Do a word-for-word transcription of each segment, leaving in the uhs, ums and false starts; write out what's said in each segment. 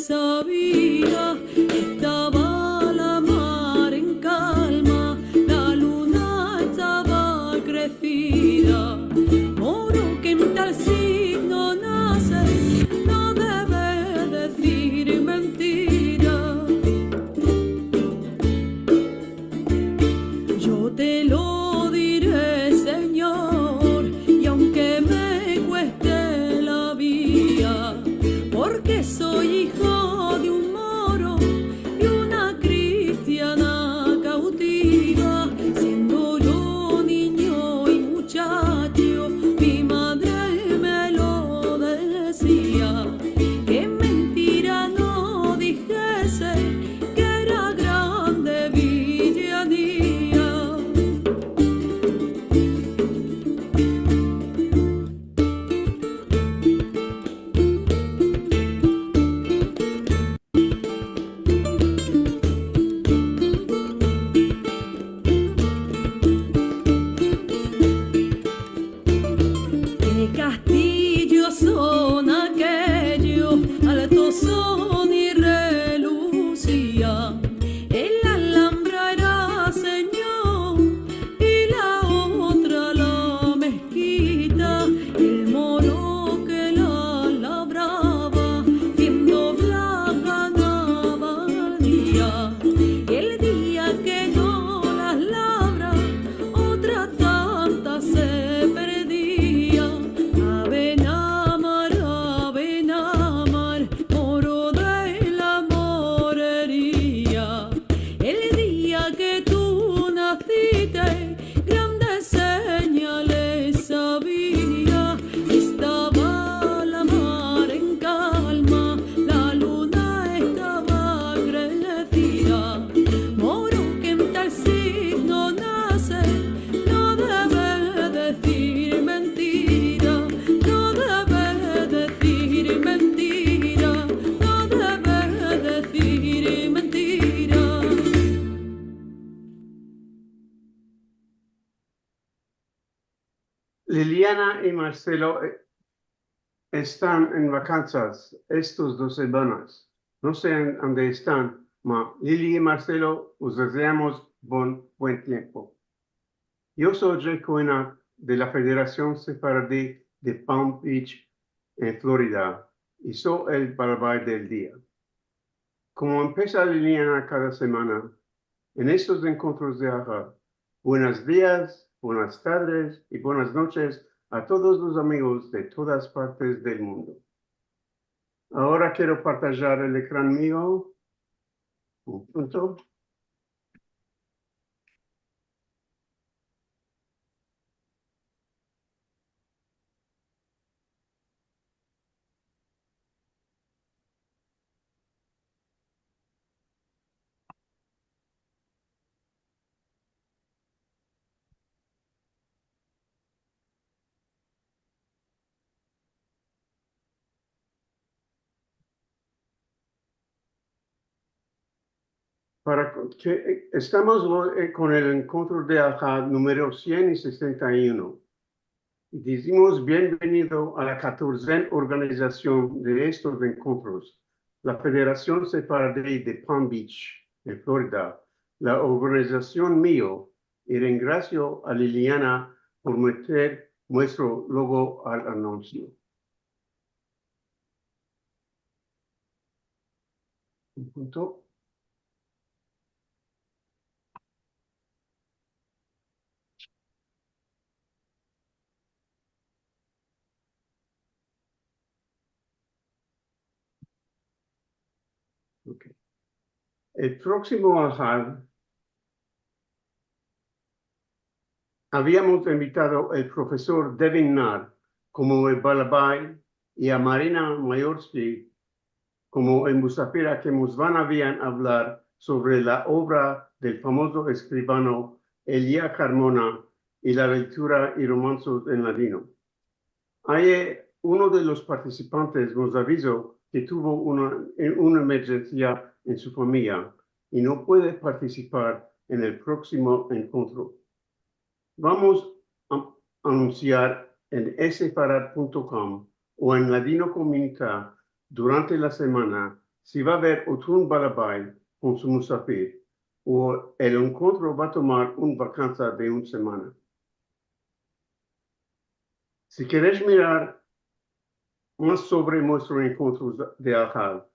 Savia, estava la mar en kalma, la luna estava kresida. Moro, ke en tal signo nases, no deves dizir mentira. Yo te lo dire, Sinyor, i aunke me kueste la via, porke so ijo de un moro i una kristiana kautiva. Siendo yo ninyo i muchacho, mi madre me lo dezia, ke mentira no dijese, ke era grande vijiania. Ke kastiyos son akeyos, altos son i relusian. El Alambra era, Sinyor, i la otra la meskita. El moro ke la lavrava, siendo blava, ganava el dia. I el dia ke no las lavra, otra tanta se perdia. Ave Namar, Ave Namar, moro de la moreria. El dia ke tu nasiste, grandes senyales avia. Estava la mar en kalma, la luna estava kresida. Moro, ke en tal signo nases, no deves dizir mentira, no deves dizir mentira, no deves dizir mentira. Liliana i Marcelo, eh, estan en vakansas estas dos semanas. No se an-, ande estan, ma Lili i Marcelo, os dezeamos bon, buen tiempo. Yo so Jay Cohen de la Federasion Sefaradi de Palm Beach, en Florida, i so el balabay del dia. Komo empesa Liliana kada semana, en estos enkontros de Ahad, buenos dias, buenas tardes i buenas noches a todos los amigos de todas partes del mundo. Agora kero partajar el ekran mio. Un punto. Para ke, eh, estamos, eh, kon el enkontro de Ahad numero sien i sesenta i uno. Dizimos bienvenido a la katorzen organizasion de estos enkontros, la Federasion Sefaradi de Palm Beach, en Florida, la organizasion mio, i rengrasio a Liliana por meter muestro logo al anunsio. Un punto. Ok. El proksimo Ahad aviamos invitado el profesor Devin Naar komo el balabay i a Marina Mayorski komo el musafir ke mos van a avian avlar sovre la ovra del famozo eskrivano Elia Carmona i la lektura i romansos en ladino. Ayer, uno de los partisipantes mos avizo ke tuvo una, una emerjensia en su famiya i no puede partisipar en el proksimo enkontro. Vamos a anunsiar en sefarad punto com o en Ladinokomunita durante la semana si va aver otrun balabai kon su musafir, o el enkontro va tomar un vakansa de un semana. Si keres mirar mas sovre muestros enkontros de Ahad,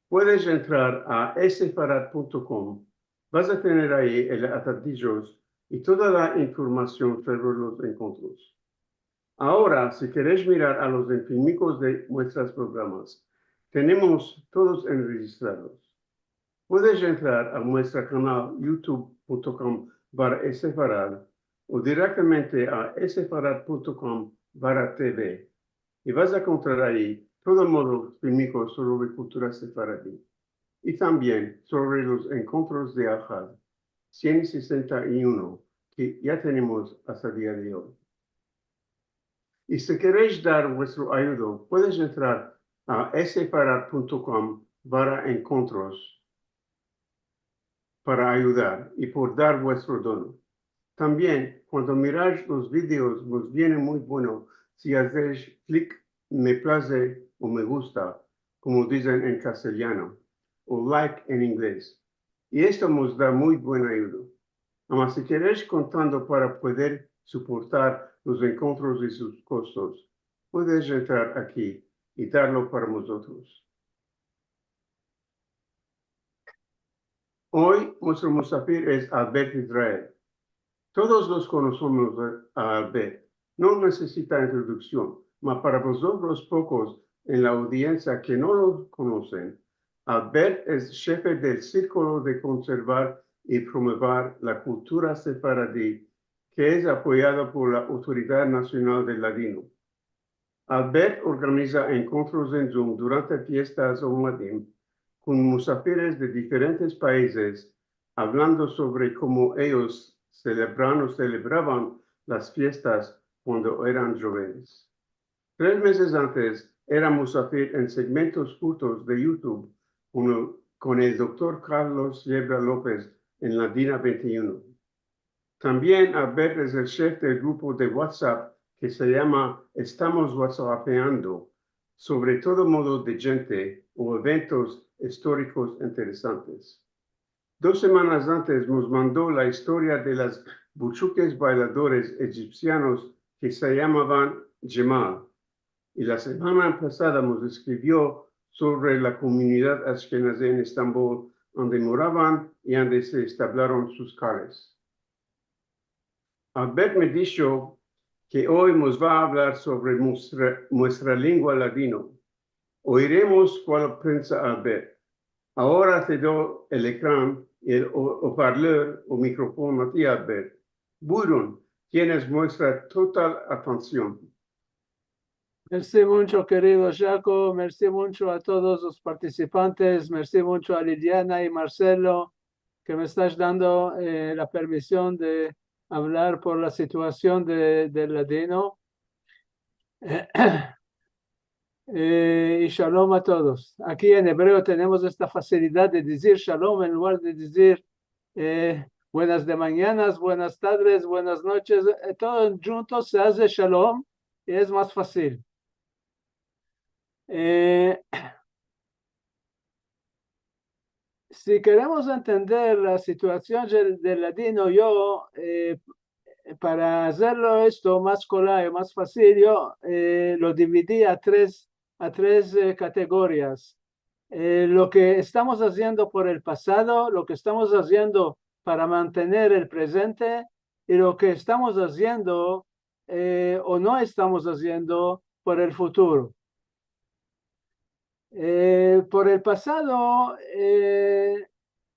puedes entrar a esefarad punto kom. Vas a tener ayi el atadijos i toda la informasion sovre los enkontros. Agora, si keres mirar a los enfilmikos de muestras programas, tenemos todos enrejistrados. Puedes entrar a muestra kanal youtube punto kom barra esefarad o direktamente a esefarad punto kom barra tv i vas a enkontrar ayi todo modo filmikos sovre kultura sefaradi i tambien sovre los enkontros de Ahad sien sesenta i uno ke ya tenemos asta dia de oy. I si keres dar vuestro ayudo, puedes entrar a esefarad punto kom barra enkontros para ayudar i por dar vuestro dono. Tambien, kuando miras los videos, mos viene muy bueno si azes klik me plaze o me gusta, komo dizen en kastilyano, o like en inglez. I esto mos da muy buen ayudo. Ama si keres kontando para pueder soportar los enkontros i sus kostos, puedes entrar aki i darlo para mozotros. Oy, muestro musafir es Albert Israel. Todos los konosemos a Albert. No nesesita introduksion, ma para vozotros pokos en la audiensia ke no lo konosen, Albert es shefe del Sirkulo de Konservar i Promovar la Kultura Sefaradi, ke es apoyado por la Autoridad Nasional del Ladino. Albert organiza enkontros en Zoom durante fiestas o muadim kon musafires de diferentes paizes, avlando sovre komo eyos selebran o selebravan las fiestas kuando eran djovenes. Tres mezes antes, era musafir en segmentos kurtos de YouTube kon el, kon el doktor Carlos Yebra Lopez en Ladina vente i uno. Tambien Albert es el shef del grupo de WhatsApp ke se yama Estamos WhatsAppeando, sovre todo modo de djente o eventos istorikos interesantes. Dos semanas antes mos mando la istoria de las buchukes bailadores ejipsianos ke se yamavan Jemal, i la semana pasada mos eskrivio sovre la komunidad ashkenazi en Estambol, ande moravan i ande se establaron sus kales. Albert me disho ke oy mos va a avlar sovre muestra, muestra lengua ladino. Oiremos kual pensa Albert. Agora te do el ekran, el o, o parler, o mikrofon a ti, Albert. Buyurun, tienes muestra total atension. Mersi muncho, kerido Jaco. Mersi muncho a todos los partisipantes. Mersi muncho a Liliana i Marcelo ke me estas dando, eh, la permision de avlar por la situasion de, del ladino. Eh, i shalom a todos. Aki en ebreo tenemos esta fasilidad de dizir shalom en lugar de dizir, eh, buenas de manyanas, buenas tardes, buenas noches. Eh, todo djunto se aze shalom i es mas fasil. Eh, si keremos entender la situasion del, del ladino, yo, eh, para azerlo esto mas kolay, mas fasil, yo, eh, lo dividi a tres, a tres, eh, kategorias. Eh, lo ke estamos aziendo por el pasado, lo ke estamos aziendo para mantener el prezente i lo ke estamos aziendo, eh, o no estamos aziendo por el futuro. Eh, por el pasado, eh,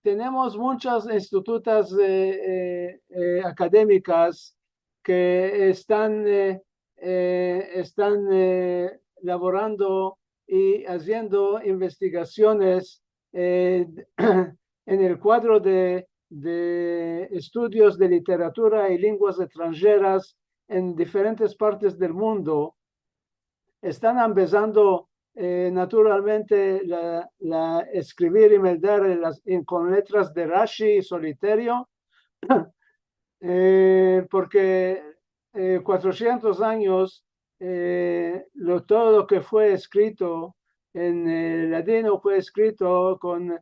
tenemos munchas institutas, eh, eh, eh, akademikas ke estan, eh, eh, estan, eh, lavorando i aziendo investigasiones, eh, en el kuadro de, de estudios de literatura i lenguas estranjeras en diferentes partes del mundo. Estan ambezando, eh, naturalmente la, la eskrivir i meldar en las, en, kon letras de Rashi i Soliterio, eh, porke, eh, kuatrosientos anyos, eh, lo, todo lo ke fue eskrito en, eh, ladino fue eskrito kon,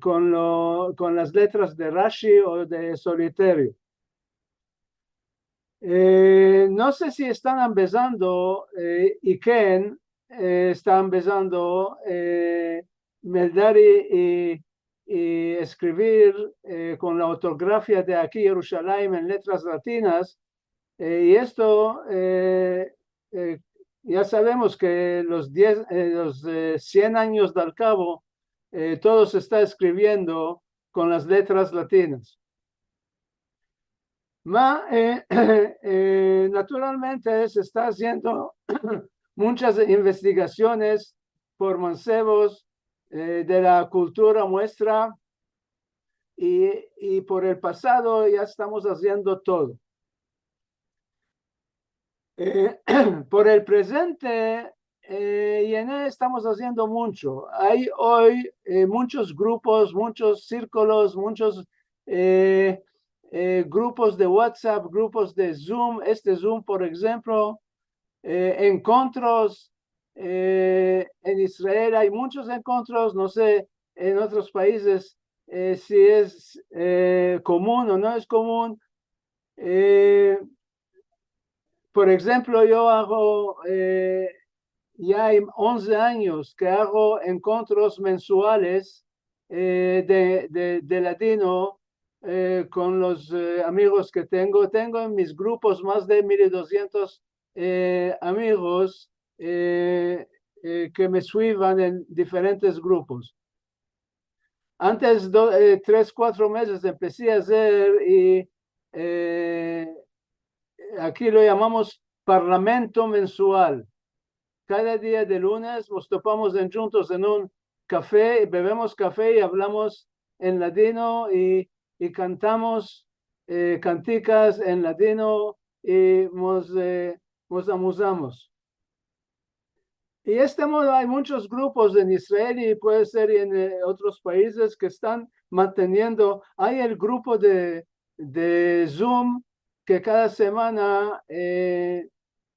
kon lo, kon las letras de Rashi o de Soliterio. Eh, no se si estan ambezando, eh, i ken, eh, esta ambezando, eh, meldar i, i, i eskrivir, eh, kon la ortografia de aki, Yerushalayim, en letras latinas, eh, i esto, eh, eh, ya savemos ke los diez, eh, los, eh, sien anyos dal kavo, eh, todo se esta eskriviendo kon las letras latinas. Ma, eh, eh, naturalmente se esta aziendo munchas investigasiones por mansevos, eh, de la kultura muestra, i, i por el pasado ya estamos aziendo todo. Eh, por el prezente, eh, i en el estamos aziendo muncho. Ay oy, eh, munchos grupos, munchos sirkulos, munchos, eh, eh, grupos de WhatsApp, grupos de Zoom, este Zoom, por enshemplo, eh, enkontros, eh, en Israel ay munchos enkontros, no se en otros paizes, eh, si es, eh, komun o no es komun. Eh, por enshemplo, yo ago, eh, ya ay onze anyos ke ago enkontros mensuales, eh, de, de, de ladino, eh, kon los, eh, amigos ke tengo. Tengo en mis grupos mas de mil i dosientos, eh, amigos, eh, eh, ke me suivan en diferentes grupos. Antes, do-, eh, tres, kuatro mezes empesi a azer i, eh, aki lo yamamos parlamento mensual. Kada dia de lunes mos topamos en, djuntos en un kafe, i bevemos kafe i avlamos en ladino i, i kantamos, eh, kantikas en ladino i mos, eh, mos amuzamos. I este modo ay munchos grupos en Israel i puede ser en, eh, otros paizes ke estan manteniendo. Ay el grupo de, de Zoom ke kada semana, eh,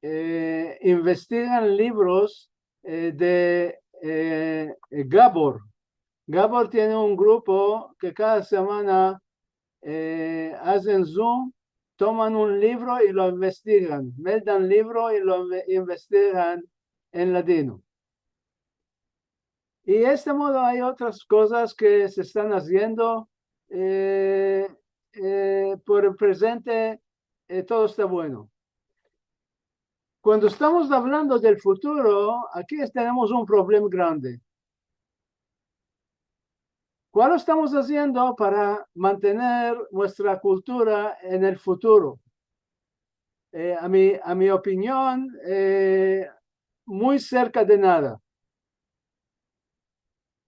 eh, investigan livros, eh, de, eh, Gabor. Gabor tiene un grupo ke kada semana, eh, azen Zoom, toman un livro i lo investigan, meldan livro i lo inve-, investigan en ladino. I este modo ay otras kozas ke se estan aziendo, eh, eh, por el prezente, eh, todo esta bueno. Kuando estamos avlando del futuro, aki es-, tenemos un problema grande. Kualo estamos aziendo para mantener muestra kultura en el futuro? Eh, a mi, a mi opinion, eh, muy serka de nada.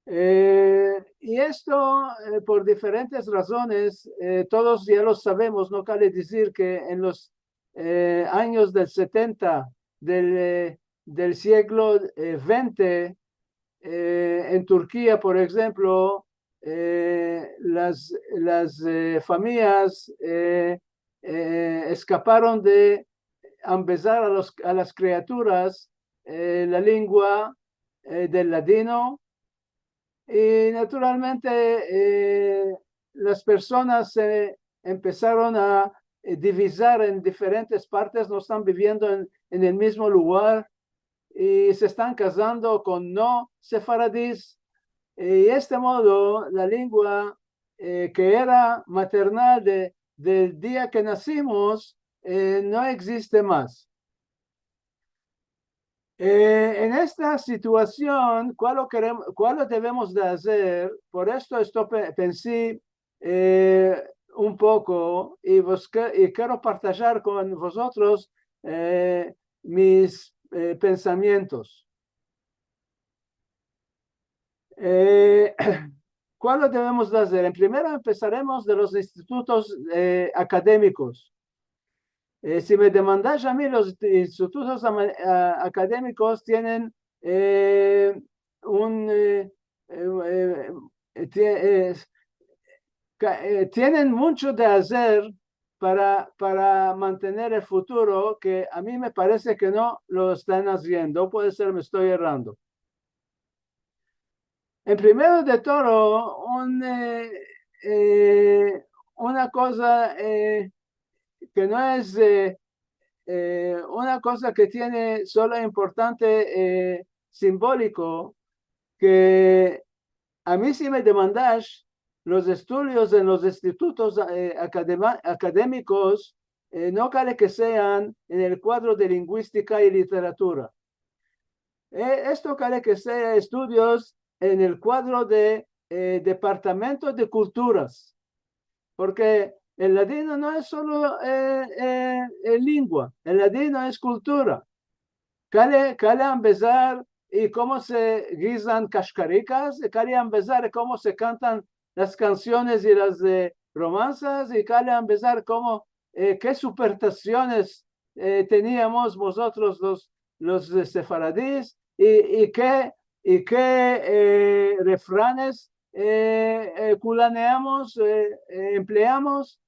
Eh, i esto, eh, por diferentes razones, eh, todos ya lo savemos, no kale dizir ke en los, eh, anyos del setenta del, eh, del siglo, eh, vente, eh, en Turkia, por enshemplo, eh, las, las, eh, famiyas, eh, eh, eskaparon de ambezar a los, a las kriaturas, eh, la lengua, eh, del ladino. I naturalmente, eh, las personas se empesaron a, eh, divizar en diferentes partes, no estan biviendo en, en el mizmo lugar i se estan kazando kon no sefaradis. I este modo, la lengua, eh, ke era maternal de, del dia ke nasimos, eh, no egziste mas. Eh, en esta situasion, kualo kerem-, kualo devemos de azer? Por esto, esto pe-, pensi, eh, un poko i vos ke-, i kero partajar kon vozotros, eh, mis, eh, pensamientos. Eh, kualo devemos de azer? En primero empesaremos de los institutos, eh, akademikos. Eh, si me demandas a mi, los institutos ama-, a-, akademikos tienen, eh, un, eh, eh, eh, tie-, eh, ka-, eh, tienen muncho de azer para, para mantener el futuro, ke a mi me parese ke no lo estan aziendo. Puede ser me esto errando. En primero de todo, un, e, e, una koza, e, ke no es, e, e, una koza ke tiene solo importante, e, simboliko, ke a mi si me demandash, los estudios en los institutos, e, akadema-, akademikos, e, no kale ke sean en el kuadro de linguistika i literatura. E, esto kale ke sea estudios en el kuadro de, e, departamento de kulturas. Porke el ladino no es solo, e, e, e, lengua, el ladino es kultura. Kale, kale ambezar i komo se gizan kashkarikas, i kale ambezar i komo se kantan las kansiones i las, e, romansas, i kale ambezar komo, e, ke superstisiones, e, teniamos mozotros los, los, e, sefaradis, i, i ke, i ke, e, refranes, e, e, kulaneamos, e, e, empleamos,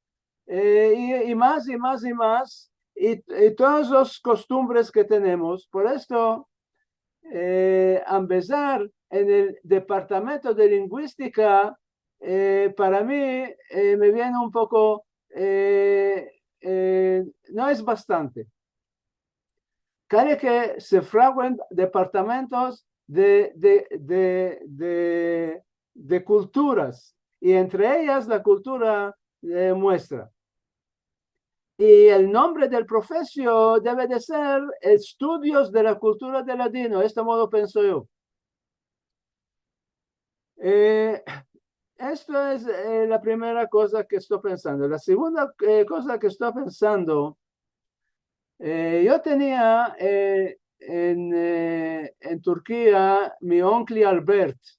e, i, i mas, i mas, i mas, i, i todas las kostumbres ke tenemos. Por esto, e, ambezar en el departamento de linguistika, e, para mi, e, me viene un poko, e, e, no es bastante. Kale ke se fraguen departamentos de, de, de, de, de kulturas, i entre eyas la kultura, e, muestra. I el nombre del profesio deve de ser Estudios de la Kultura del Ladino, este modo penso yo. E, esto es, e, la primera koza ke esto pensando. La segunda, e, koza ke esto pensando, e, yo tenia, e, en, e, en Turkia mi onkli Albert.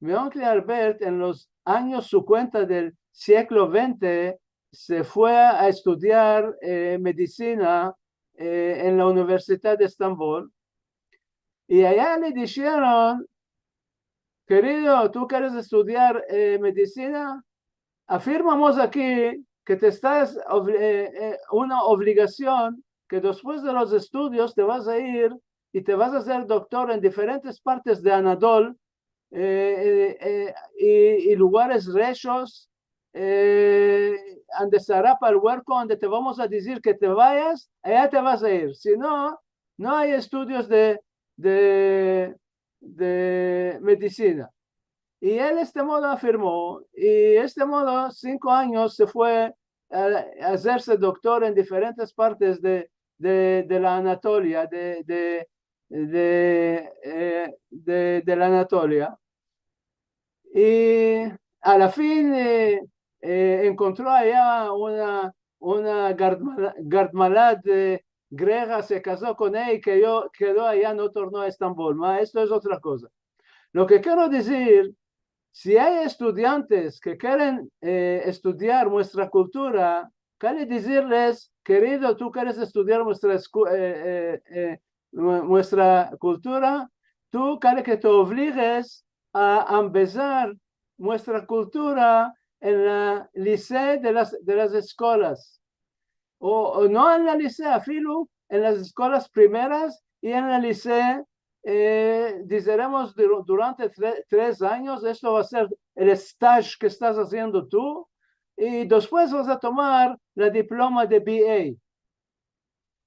Mi onkli Albert en los anyos sinkuenta del siglo vente se fue a estudiar, e, medisina, e, en la Universidad de Estambol. I aya le disheron, kerido, tu keres estudiar, e, medisina? Afirmamos aki ke te estas ovli-, e, e, una ovligasion ke despues de los estudios te vas a ir i te vas a ser doktor en diferentes partes de Anadol, e, e, e, i, i lugares reshos, e, ande se arapa el uerko, ande te vamos a dizir ke te vayas, aya te vas a ir. Si no, no ay estudios de, de, de medisina. I el este modo afirmo, i este modo sinko anyos se fue a, a azerse doktor en diferentes partes de, de, de la Anatolia, de, de, de, e, de, de la Anatolia. I a la fin, e, e, enkontro aya una, una gardmala-, gardmalad, e, grega, se kazo kon ey, ke yo, kedo aya, no torno a Estambol. Ma esto es otra koza. Lo ke kero dizir, si ay estudiantes ke keren, e, estudiar muestra kultura, kale dizirles, kerido, tu keres estudiar muestra esku-, e, e, e, mu-, muestra kultura, tu kale ke te ovliges a ambezar muestra kultura en la lise de las, de las eskolas. O, o no en la lise, afilu en las eskolas primeras i en la lise, e, dizeremos, dur-, durante tre-, tres anyos, esto va a ser el staj ke estas aziendo tu, i despues vas a tomar la diploma de B A.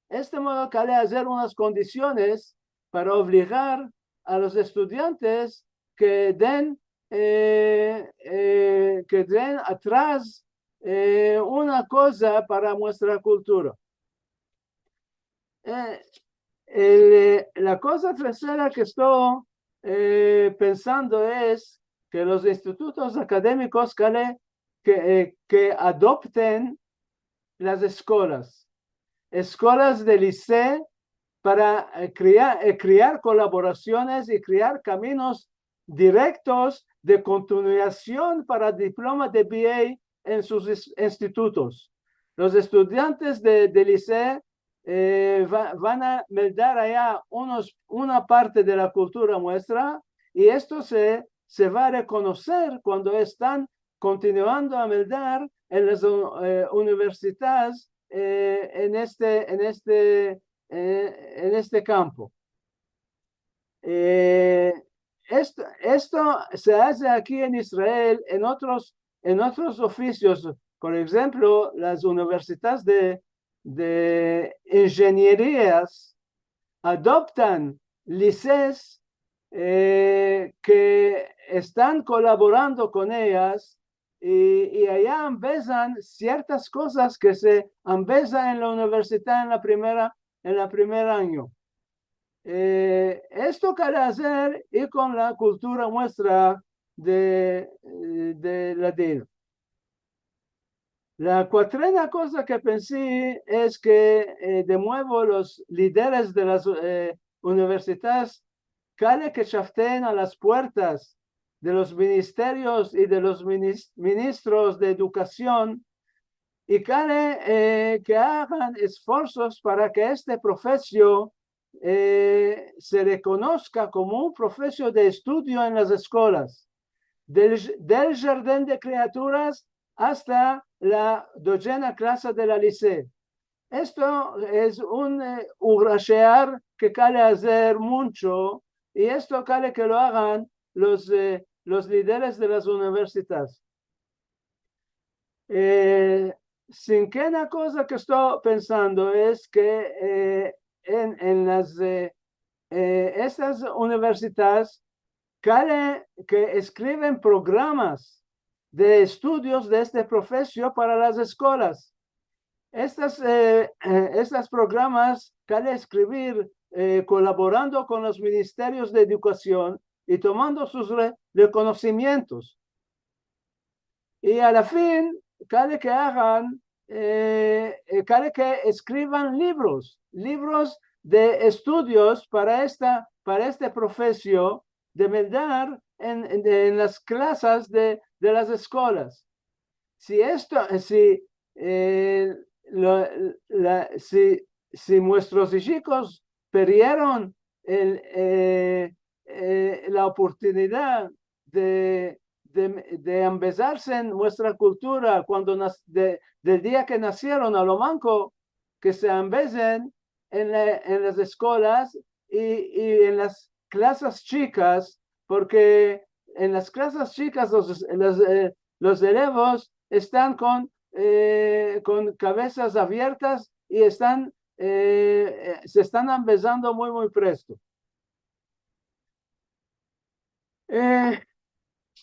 Este modo kale azer unas kondisiones para ovligar a los estudiantes ke den, e, e, ke den atras, e, una koza para muestra kultura. E, el, e, la koza tersera ke esto, e, pensando es ke los institutos akademikos kale ke, e, ke adopten las eskolas, eskolas de lise para, e, krea-, e, krear kolaborasiones i krear kaminos direktos de kontinuasion para diploma de B A en sus is-, institutos. Los estudiantes de, de lise, e, va-, van a meldar aya unos, una parte de la kultura muestra, i esto se, se va a rekonoser kuando estan kontinuando a meldar en las, e, universidades, e, en este, en este, e, en este kampo. E, esto, esto se aze aki en Israel, en otros, en otros ofisios. Por enshemplo, las universidades de, de injenierias adoptan liseos, eh, ke estan kolaborando kon eyas i, i aya ambezan siertas kozas ke se ambeza en la universidad en la primera, en la primer anyo. Eh, esto kale azer i kon la kultura muestra de, eh, de ladino. La kuatrena koza ke pensi es ke, eh, de muevo los lideres de las, eh, universidades kale ke chafteen a las puertas de los ministerios i de los minis-, ministros de edukasion i kale, eh, ke agan esforsos para ke este profesio, eh, se rekonoska komo un profesio de estudio en las eskolas, del, del jardin de kriaturas asta la dojena klasa de la lise. Esto es un, eh, urashear ke kale azer muncho, i esto kale ke lo agan los, eh, los lideres de las universidades. Eh, sinkena koza ke esto pensando es ke, eh, en, en las, eh, eh, estas universidades kale ke eskriven programas de estudios de este profesio para las eskolas. Estas, eh, eh, estas programas kale eskrivir, eh, kolaborando kon los ministerios de edukasion i tomando sus re-, rekonosimientos. I a la fin, kale ke agan, eh, eh, kale ke eskrivan livros, livros de estudios para esta, para este profesio, de meldar en, en, en las klasas de, de las eskolas. Si esto, si, eh, lo, la, si, si muestros ijikos perdieron el, eh, eh, la oportunidad de, de, de ambezarse en muestra kultura kuando nas-, de, del dia ke nasieron, a lo manko ke se ambezen en la, en las eskolas i, i en las klasas chikas, porke en las klasas chikas los, los, eh, los elevos estan kon, eh, kon kavesas aviertas i estan, eh, eh, se estan ambezando muy, muy presto. Eh,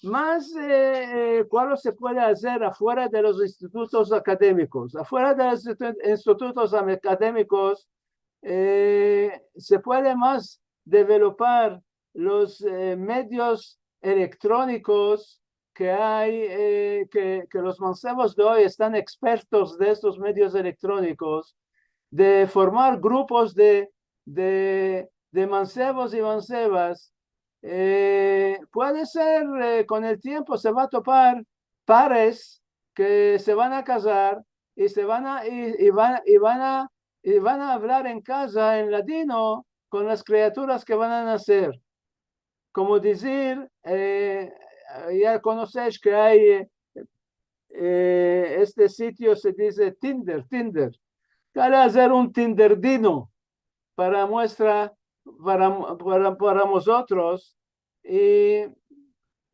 mas, eh, eh, kualo se puede azer afuera de los institutos akademikos? Afuera de los institu-, institutos am-, akademikos, eh, se puede mas developar los, eh, medios elektrónikos ke ay, eh, ke, ke los mansevos de oy estan ekspertos de estos medios elektrónikos, de formar grupos de, de, de mansevos i mansevas. Eh, puede ser, eh, kon el tiempo se va a topar pares ke se van a kazar i se van a, i, i van, i van a, i van a avlar en kaza en ladino kon las kriaturas ke van a naser. Komo dizir, eh, ya konosesh ke ay, eh, este sitio se dize Tinder, Tinder. Kale azer un tinderdino para muestra, para, para, para mozotros, i,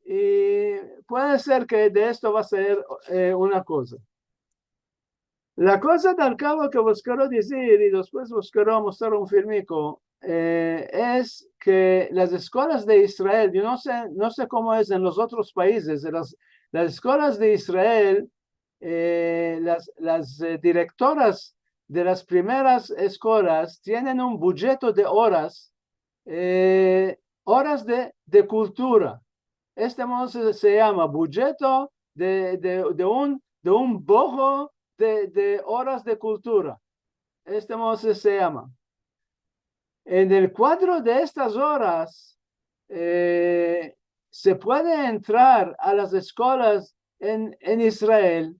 i puede ser ke de esto va a ser, eh, una koza. La koza del kavo ke vos kero dizir, i despues vos kero mostrar un filmiko, eh, es ke las eskolas de Israel, yo no se, no se komo es en los otros paizes, las, las eskolas de Israel, eh, las, las, eh, direktoras de las primeras eskolas tienen un budjeto de oras, eh, oras de, de kultura. Este modo se, se yama budjeto de, de, de un, de un boho de, de oras de kultura. Este modo se, se yama. En el kuadro de estas oras, eh, se puede entrar a las eskolas en, en Israel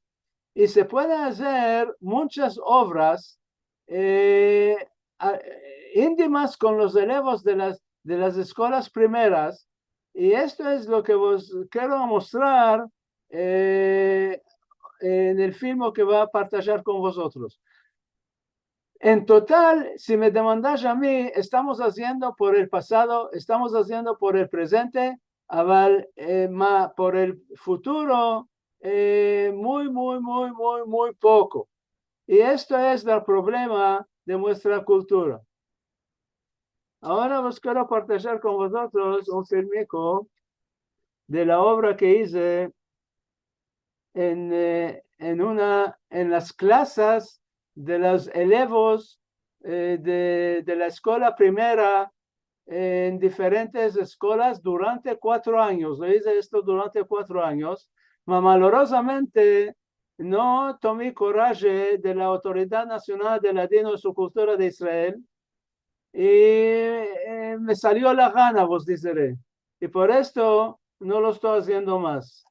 i se puede azer munchas ovras, eh, a, intimas kon los elevos de las, de las eskolas primeras, i esto es lo ke vos kero mostrar, eh, en el filmo ke vo a partajar kon vozotros. En total, si me demandas a mi, estamos aziendo por el pasado, estamos aziendo por el prezente, aval, eh, ma, por el futuro, eh, muy, muy, muy, muy, muy poko. I esto es el problema de muestra kultura. Agora vos kero partajar kon vozotros un filmiko de la ovra ke ize en, eh, en una, en las klasas de los elevos, eh, de, de la eskola primera, eh, en diferentes eskolas durante kuatro anyos. Lo ize esto durante kuatro anyos. Ma malorozamente no tomi koraje de la Autoridad Nasional de Ladino i su Kultura de Israel, i, eh, me salio la gana, vos dizere. I por esto no lo esto aziendo mas.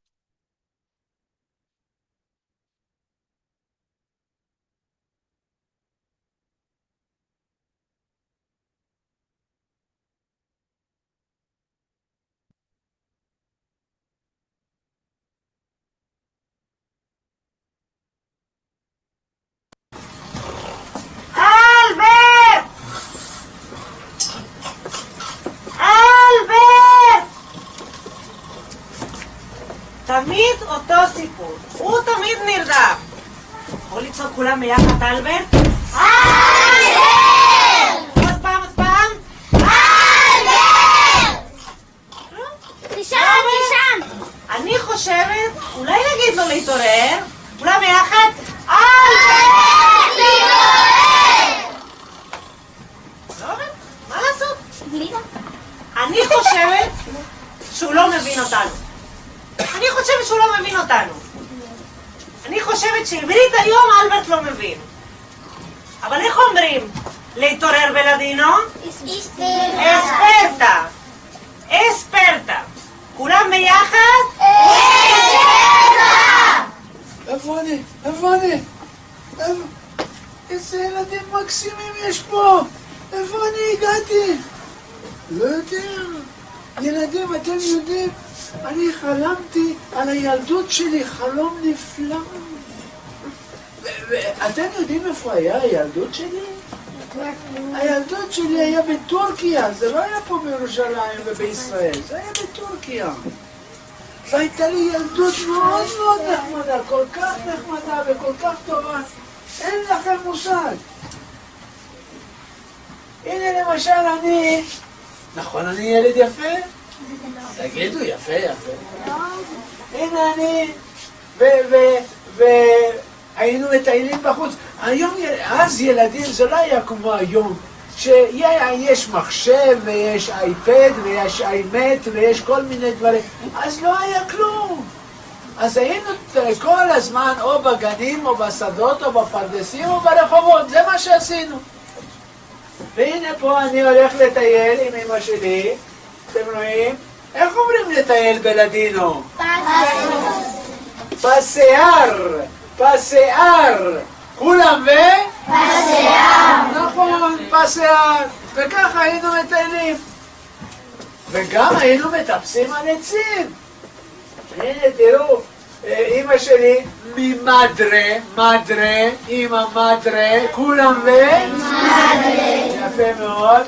אלבערט! אלבערט! תמיד אותו סיפור, הוא תמיד נרדם. בוא לצעוק כולם ביחד, אלבערט. אלבערט! עוד פעם, עוד פעם. אלבערט! תשאל, תשאל. אני חושבת, אולי נגיד לו להתעורר, כולם ביחד. אלבערט! לא עובד, מה לעשות? אני חושבת שהוא לא מבין אותנו. אני חושבת שהוא לא מבין אותנו. אני חושבת שעברית היום אלבערט לא מבין. אבל איך אומרים להתעורר בלדינו? אספרטה. אספרטה. כולם ביחד? אספרטה! איפה אני? איפה אני? איפה? איזה ילדים מקסימים יש פה! איפה אני הגעתי? לא יודע. ילדים, אתם יודעים, אני חלמתי על הילדות שלי, חלום נפלא. ו-, ואתם יודעים איפה היה הילדות שלי? הילדות שלי היה בטורקיה, זה לא היה פה בירושלים ובישראל, זה היה בטורקיה. והייתה לי ילדות מאוד מאוד נחמדה, כל כך נחמדה וכל כך טובה, אין לכם מושג. הנה למשל אני, נכון, אני ילד יפה? תגידו, יפה, יפה. הנה אני, ו-, ו-, והיינו מטיילים בחוץ. היום, אז ילדים, זה לא היה כמו היום, שיש מחשב ויש אייפד ויש איימט ויש כל מיני דברים. אז לא היה כלום. אז היינו כל הזמן או בגנים או בשדות או בפרדסים או ברחובות, זה מה שעשינו. והנה פה אני הולך לטייל עם אמא שלי, אתם רואים? איך אומרים לטייל בלדינו? פאסיאר, פאסיאר. כולם ו? פאסיאר. נכון, פאסיאר. וככה היינו מטיילים. וגם היינו מטפסים על עצים. הנה, תראו, אה, אמא שלי, מי מאדרה, מאדרה, אמא מאדרה, כולם ו? מאדרה. יפה מאוד.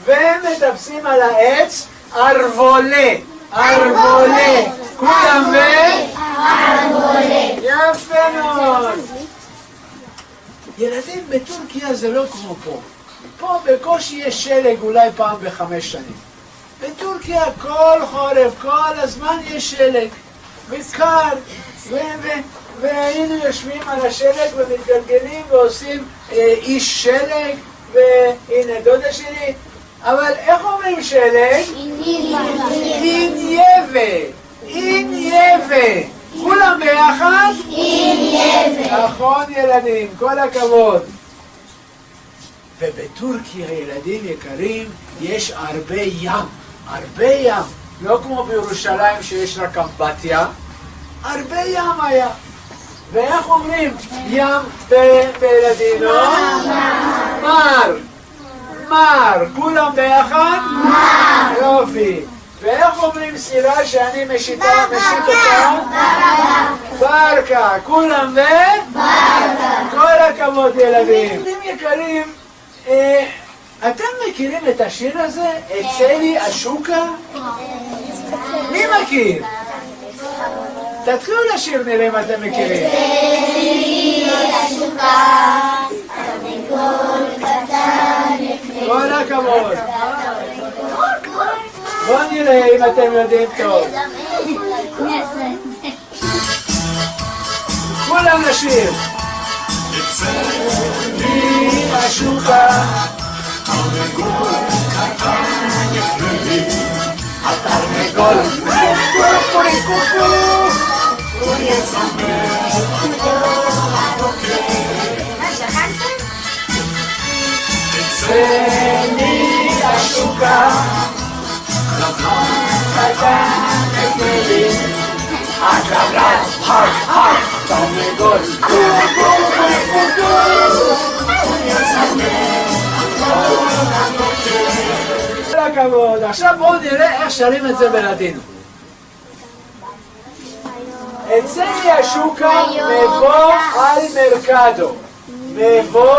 והם מטפסים על העץ, ארבולה, ארבולה, כולם ו? ארבולה. יפה מאוד. ילדים, בטורקיה זה לא כמו פה. פה בקושי יש שלג אולי פעם בחמש שנים. בטורקיה כל חורף, כל הזמן יש שלג. וקר, ו-, ו-, והיינו יושבים על השלג ומתגלגלים ועושים, אה, איש שלג, והנה דודה שלי. אבל איך אומרים שלג? אינ יבה. אינ יבה. כולם ביחד? אינ יבה. נכון, ילדים, כל הכבוד. ובטורקיה, ילדים יקרים, יש הרבה ים. הרבה ים. לא כמו בירושלים שיש רק אמבטיה. הרבה ים היה. ואיך אומרים ים ב-, בלדינו? מר. מר. כולם ביחד? מר. יופי. ואיך אומרים סירה שאני משיטה, משיט אותה? ברקה. כולם ו? ברקה. כל הכבוד, ילדים. יקרים, אה, אתם מכירים את השיר הזה? אצא לי אשוקה? מי מכיר? תתחילו לשיר, נראה אם אתם מכירים. כל הכבוד. בואו נראה אם אתם יודעים טוב. כולם נשיר. אצא לי אשוקה, תרנגול קטן יחלה לי, התרנגול קוקוריקוקו, הוא יזמר על הבוקר. אצא לי אשוקה, כל הכבוד. עכשיו בואו נראה איך שרים את זה בלאדינו. אצא לי אשוקה, me vo al merkado. Me vo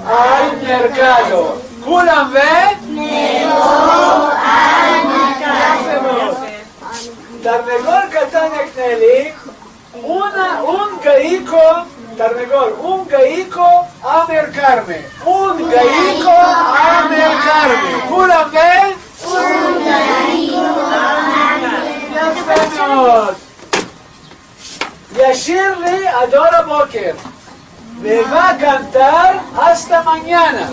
al merkado. כולם ו? Me vo al merkado. יפה מאוד. תרנגול קטן יקנה לי, una, un gayiko, תרנגול, un gayiko a merkarme. Un gayiko a merkarme. כולם ו? יפה מאוד. ישיר לי עד אור הבוקר. Me va a kantar asta manyana.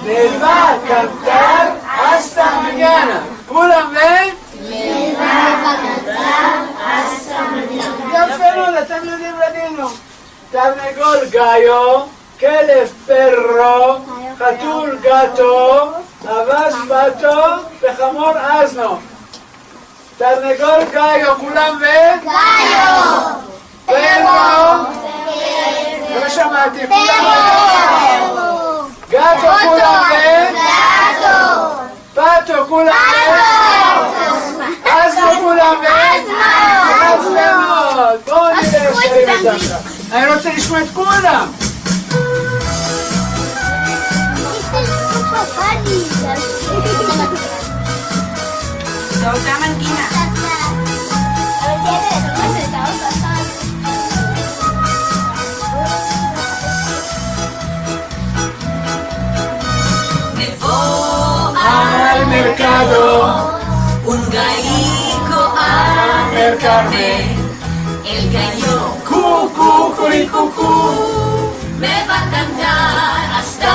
Me va a kantar asta manyana. כולם ו? יפה מאוד, אתם יודעים לדינו. תרנגול גאיו, כלב פרו, חתול גאטו, אווז פאטו וחמור אזנו. תרנגול גאיו, כולם ו? גאיו. פרו. לא שמעתי, כולם ו? גאטו, כולם ו? פאטו, כולם ו? אזנו, כולם ו? אזנו. בואו נראה איך שרים את זה עכשיו. אני רוצה לשמוע את כולם. זו אותה מנגינה. Me vo al merkado, un gayiko a merkarme. El gayo, ku, kukurikuku, me va a kantar asta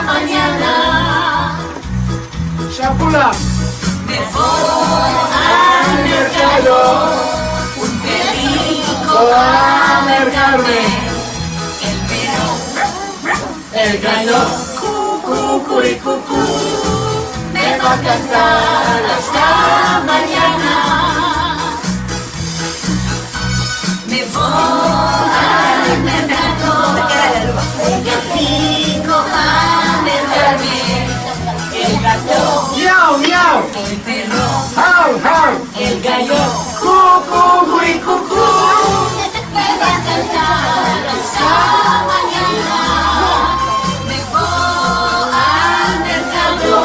manyana. עכשיו כולם. Me vo al merkado, un perriko a merkarme. El perro, el gayo, ku, kukurikuku, me va a kantar asta manyana. Me vo al merkado, un gatiko a merkarme. El gato, miau, miau, el perro, hau, hau, el gayo, ku, kukurikuku, me va a kantar asta manyana. Me vo al merkado,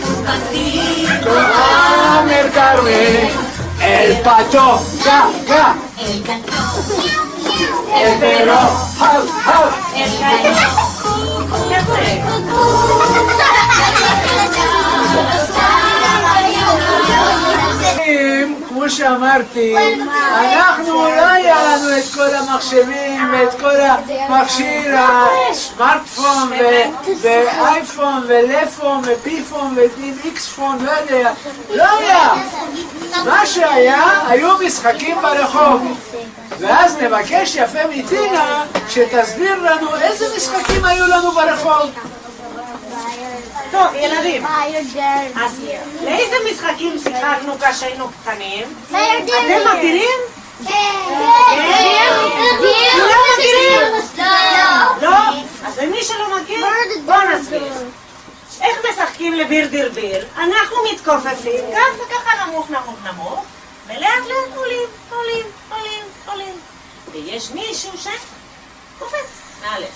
un patito a merkarme. El pato, ga, ga. El gato, el perro, hau, hau. El gayo, ku, ku, ku, ku. כמו שאמרתי, אנחנו, לא היה לנו את כל המחשבים ואת כל המכשיר, הסמארטפון ו-, ואייפון ולפון וביפון ואיקספון, לא יודע, לא היה. מה שהיה, היו משחקים ברחוב. ואז נבקש יפה מדינה שתסביר לנו איזה משחקים היו לנו ברחוב. טוב, ילדים, אז לאיזה משחקים שיחקנו כשהיינו קטנים? אתם מכירים? כולם מכירים? לא? אז למי שלא מכיר, בואו נסביר. איך משחקים לבירדירביר? אנחנו מתכופפים, ככה, ככה, נמוך, נמוך, נמוך, ולאט לאט עולים, עולים, עולים, עולים. ויש מישהו שקופץ. אלף.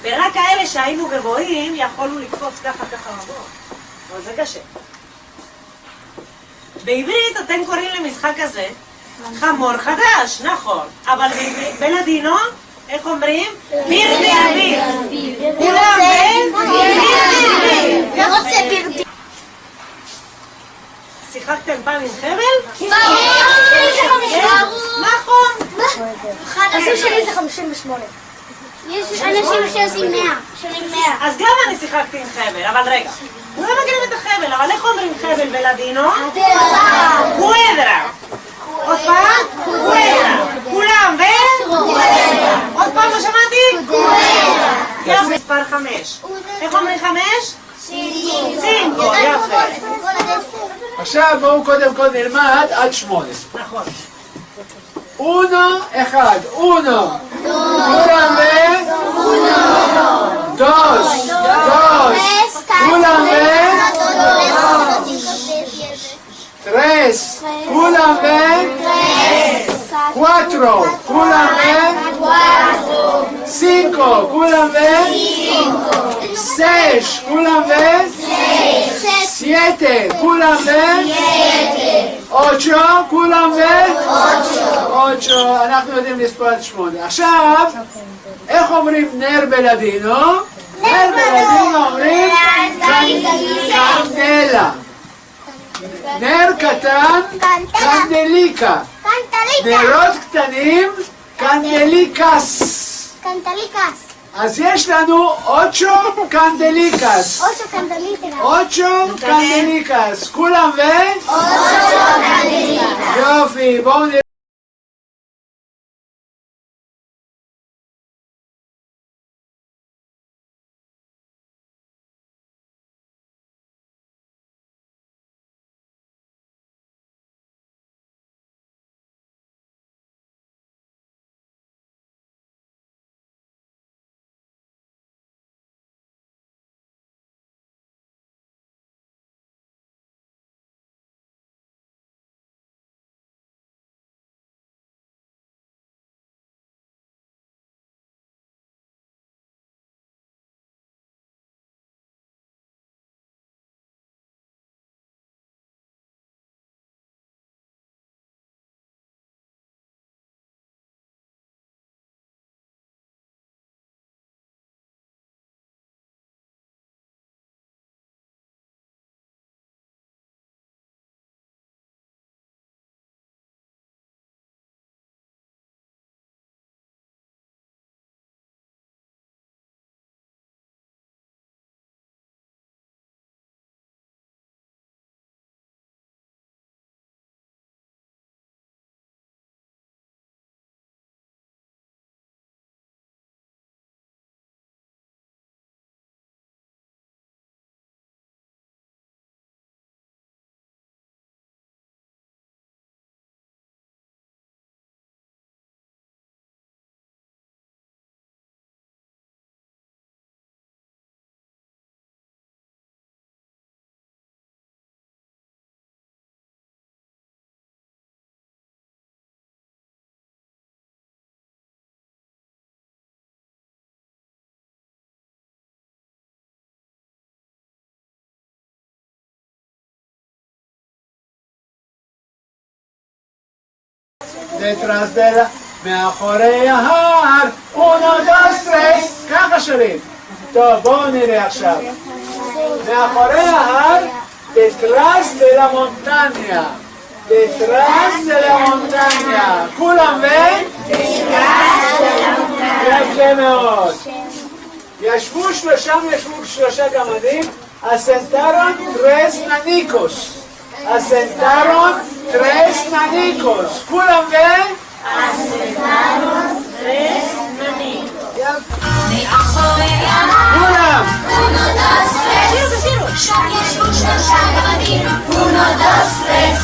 ורק כאלה שהיינו גבוהים יכולנו לקפוץ ככה, ככה רמות. אבל זה קשה. בעברית אתם קוראים למשחק הזה חמור חדש, נכון. אבל בעברית, בלאדינו, איך אומרים? ביר ביר ביר. כולם ב... ביר ביר ביר. שיחקתם פעם עם חבל? נכון. הזוג שלי זה חמשים ושמונה. יש אנשים שעושים מאה. אז גם אני שיחקתי עם חבל, אבל רגע. כולם מכירים את החבל, אבל איך אומרים חבל בלאדינו? קואדרה. עוד פעם? קואדרה. כולם ו... עוד פעם לא שמעתי? קואדרה. יפה, מספר חמש. איך אומרים חמש? סינקו, יפה. עכשיו בואו קודם כל נלמד עד שמונה. נכון. אונו, אחד, אונו. כולם ו... דוס, דוס. כולם ו... טרס, כולם ו... קואטרו, כולם ו... סינקו, כולם ו... סש, כולם ו... סייטה, כולם ו... אוצ'ו, כולם ו... אוצ'ו. אנחנו יודעים לספור עד שמונה. עכשיו, איך אומרים נר בלאדינו? נר בלאדינו אומרים קנ... קנדלה. נר קטן, קנדליקה. קנדליקה. נרות קטנים, קנדליקס. קנדליקס. אז יש לנו אוצ'ו קנדליקס. אוצ'ו קנדליקס. אוצ'ו קנדליקס. כולם ו... אוצ'ו קנדליקס. יופי, בואו נראה. דטרס דלה, מאחורי ההר, אונו, דוס, טרס. ככה שרים. טוב, בואו נראה עכשיו. מאחורי ההר, דטרס דלה מונטניה. דטרס דלה מונטניה. כולם ו... יפה מאוד. ישבו שלושה, ישבו שלושה גמדים, asentaron tres nanicos. Asentaron tres nanicos. כולם ו... asentaron tres nanicos. כולם. אונו, דוס, טרס. שם ישבו שלושה גמדים. אונו, דוס, טרס.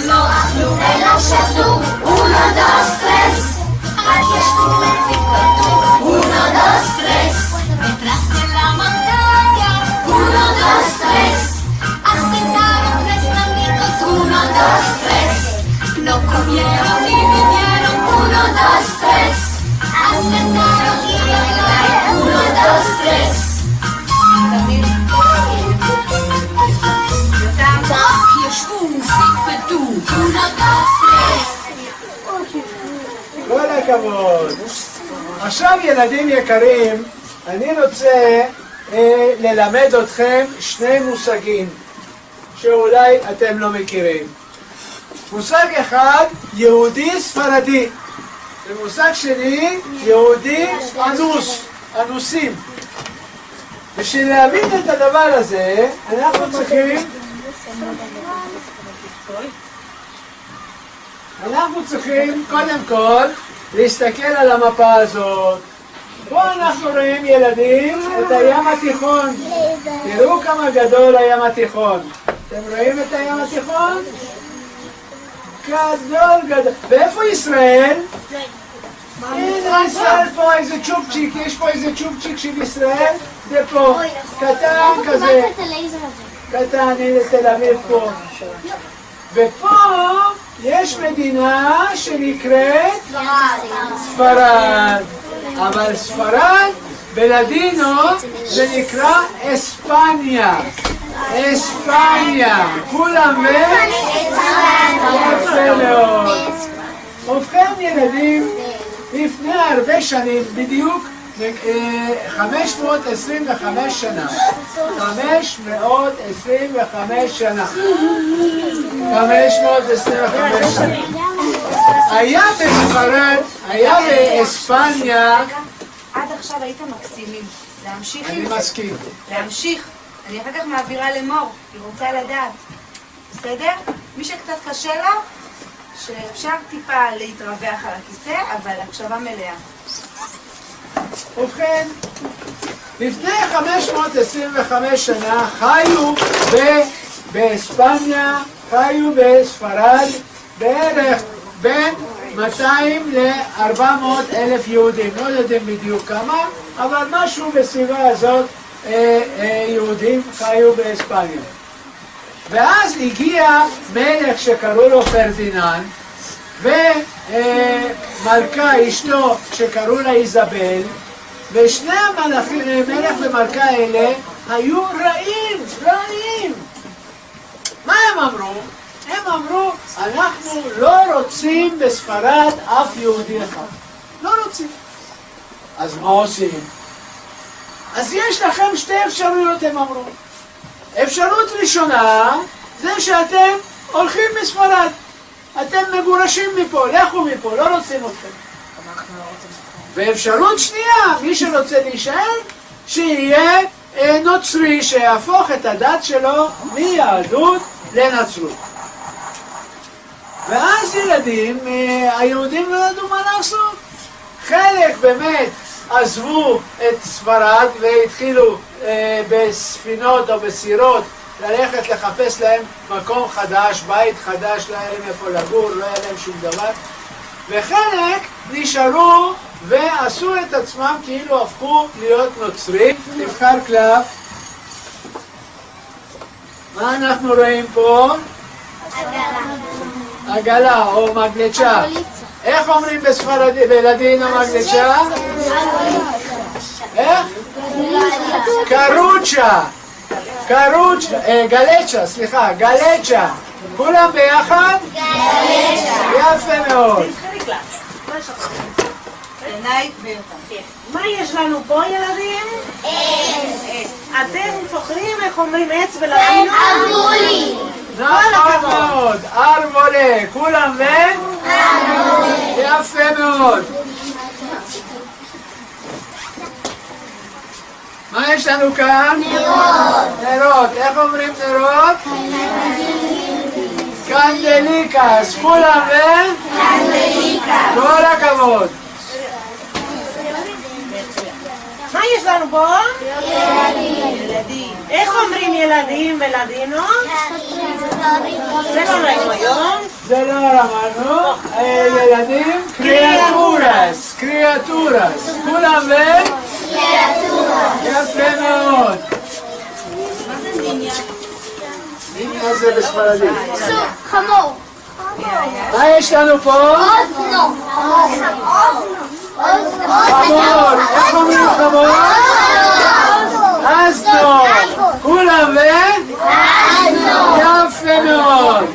לא אכלו ולא שתו. אונו, דוס, טרס. רק ישבו ופטפטו. אונו, דוס, טרס. דטרס דלה מונטניה. אונו, דוס, טרס. Asentaron tres nanicos. Uno, dos, tres. No comieron ni bebieron. Uno, dos, tres. Asentaron y bailaron. כל הכבוד. עכשיו, ילדים יקרים, אני רוצה, אה, ללמד אתכם שני מושגים שאולי אתם לא מכירים. מושג אחד, יהודי ספרדי, ומושג שני, יהודי אנוס, אנוסים. בשביל להבין את הדבר הזה, אנחנו צריכים, אנחנו צריכים קודם כל להסתכל על המפה הזאת. פה אנחנו רואים, ילדים, את הים התיכון. תראו כמה גדול הים התיכון. אתם רואים את הים התיכון? גדול, גדול. ואיפה ישראל? הנה ישראל פה, איזה צ'ופצ'יק, יש פה איזה צ'ופצ'יק של ישראל, זה פה, קטן כזה, קטן, הנה תל אביב פה. ופה יש מדינה שנקראת ספרד, אבל ספרד בלדינו זה נקרא אספניה. אספניה. כולם ו... יפה מאוד. ובכן, ילדים, לפני הרבה שנים, בדיוק, אה, חמש מאות עשרים וחמש שנה, חמש מאות עשרים וחמש שנה, חמש מאות עשרים וחמש שנה, היה בספרד, היה באספניה. עד עכשיו הייתם מקסימים. להמשיך אני עם זה. מסכים. להמשיך. אני אחר כך מעבירה למור, היא רוצה לדעת. בסדר? מי שקצת קשה לו, שאפשר טיפה להתרווח על הכיסא, אבל הקשבה מלאה. ובכן, לפני חמש מאות עשרים וחמש שנה חיו ב... באספניה, חיו בספרד בערך בין מאתיים לארבע מאות אלף יהודים, לא יודעים בדיוק כמה, אבל משהו בסביבה הזאת, אה, אה, יהודים חיו באספניה. ואז הגיע מלך שקראו לו פרדיננד, ומלכה אשתו שקראו לה איזבל, ושני המלכים, מלך ומלכה האלה, היו רעים, רעים. מה הם אמרו? הם אמרו, אנחנו לא רוצים בספרד אף יהודי אחד. לא רוצים. אז מה עושים? אז יש לכם שתי אפשרויות, הם אמרו. אפשרות ראשונה, זה שאתם הולכים מספרד. אתם מגורשים מפה, לכו מפה, לא רוצים אתכם. ואפשרות שנייה, מי שרוצה להישאר, שיהיה, אה, נוצרי, שיהפוך את הדת שלו מיהדות לנצרות. ואז ילדים, אה, היהודים לא ידעו מה לעשות. חלק באמת עזבו את ספרד והתחילו, אה, בספינות או בסירות ללכת לחפש להם מקום חדש, בית חדש, לא היה להם איפה לגור, לא היה להם שום דבר. וחלק נשארו ועשו את עצמם כאילו הפכו להיות נוצרים. תבחר קלף. מה אנחנו רואים פה? עגלה או מגלצ'ה. איך אומרים בספרדית, בלדינו מגלצ'ה? איך? קרוצ'ה. קרוצ'ה, אה, גלצ'ה, סליחה, גלצ'ה. כולם ביחד? גלצ'ה. יפה מאוד. עיניי ויותם. מה יש לנו פה, ילדים? עץ. אתם זוכרים איך אומרים עץ בלדינו? ארבולי. נכון מאוד, ארבולה, כולם ו... ארבולי. יפה מאוד. מה יש לנו כאן? נרות. נרות. איך אומרים נרות? קנדליקס. כולם ו... קנדליקס. כל הכבוד. מה יש לנו פה? ילדים. איך אומרים ילדים בלדינו? זה לא ראינו היום. זה לא למדנו. אה, ילדים, קריאטורס, קריאטורס. כולם ו... יפה מאוד. מה זה ניניה? ניניה זה בספרדית. חמור. מה יש לנו פה? אוזנו. חמור. איך אומרים חמור? אזנו. כולם ו... אזנו. יפה מאוד.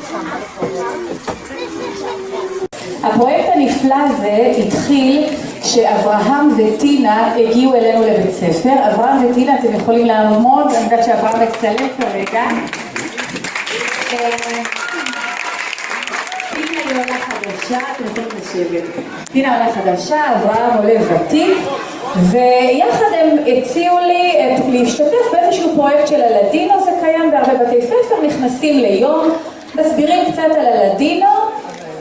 הפרויקט הנפלא הזה התחיל כשאברהם וטינה הגיעו אלינו לבית ספר. אברהם וטינה, אתם יכולים לעמוד, אני יודעת שאברהם מצלם כרגע. אה, טינה היא עולה חדשה, אתם יכולים לשבת. טינה עולה חדשה, אברהם עולה ותיק, ויחד הם הציעו לי, אה, להשתתף באיזשהו פרויקט של הלדינו. זה קיים בהרבה בתי ספר, נכנסים ליום, מסבירים קצת על הלדינו,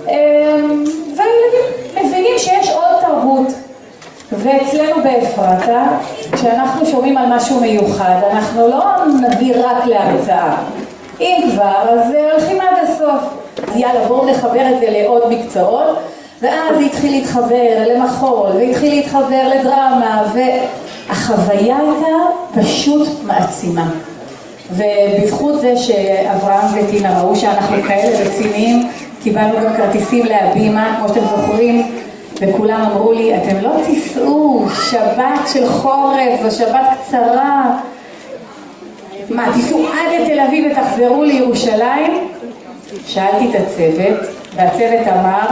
אמ, והילדים מבינים שיש עוד תרבות. ואצלנו באפרתה, כשאנחנו שומעים על משהו מיוחד, אנחנו לא נביא רק להרצאה. אם כבר, אז, אה, הולכים עד הסוף. אז יאללה, בואו נחבר את זה לעוד מקצועות. ואז זה התחיל להתחבר למחול, והתחיל להתחבר לדרמה, והחוויה הייתה פשוט מעצימה. ובזכות זה שאברהם וטינה ראו שאנחנו כאלה רציניים, קיבלנו גם כרטיסים להבימה, כמו שאתם זוכרים, וכולם אמרו לי, אתם לא תיסעו, שבת של חורף, זו שבת קצרה. מה, תיסעו עד לתל אביב ותחזרו לירושלים? שאלתי את הצוות, והצוות אמר,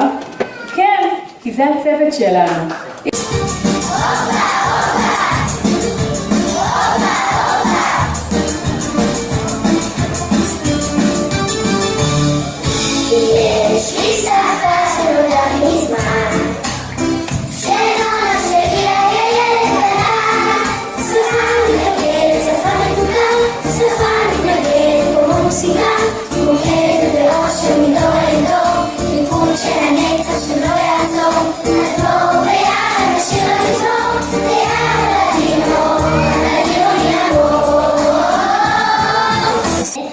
כן, כי זה הצוות שלנו.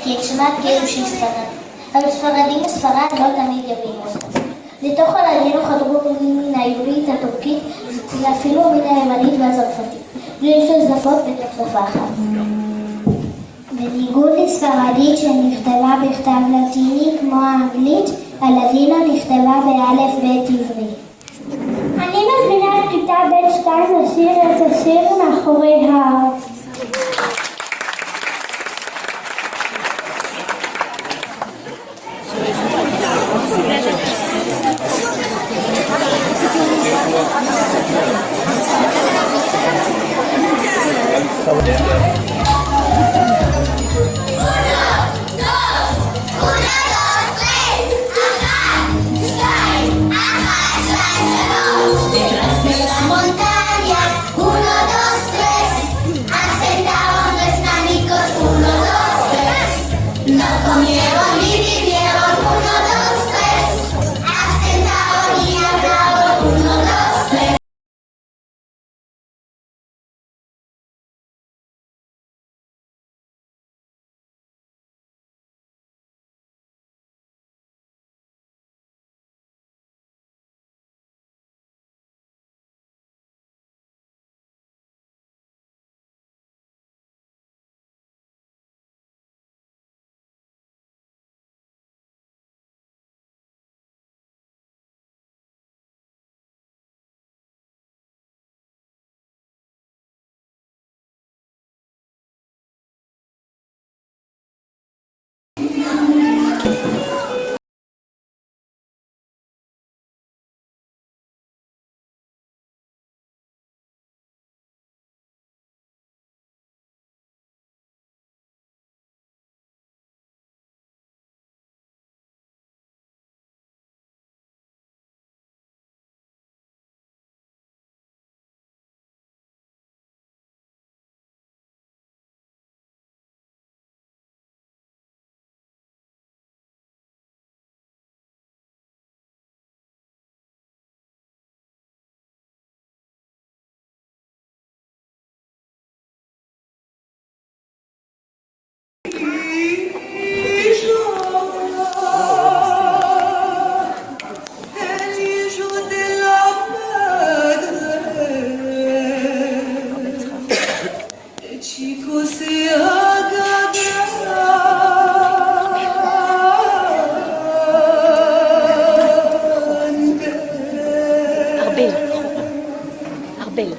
כי את שמעת כאילו שהיא ספרדית. אבל ספרדים מספרד לא תמיד יבינו אותה. לתוך הלדינו חדרו מילים מן העברית, הטורקית, ואפילו מן היוונית והצרפתית, בלי תוספות בתוך שפה אחת. בניגוד לספרדית שנכתבה בכתב לטיני כמו האנגלית, הלדינו נכתבה באלף בית עברי. אני מזמינה את כיתה ב' שתיים לשיר את השיר מאחורי ההר. Uno, dos, tres, אחת, שתיים, אחת, שתיים, שלוש. Detrás de la montaña, uno, dos, tres. Asentaron tres nannicos, uno, dos, tres. No comieron ni bibieron, uno, dos, tres. Asentaron ni ablaron, uno, dos, tres. ארבל. ארבל.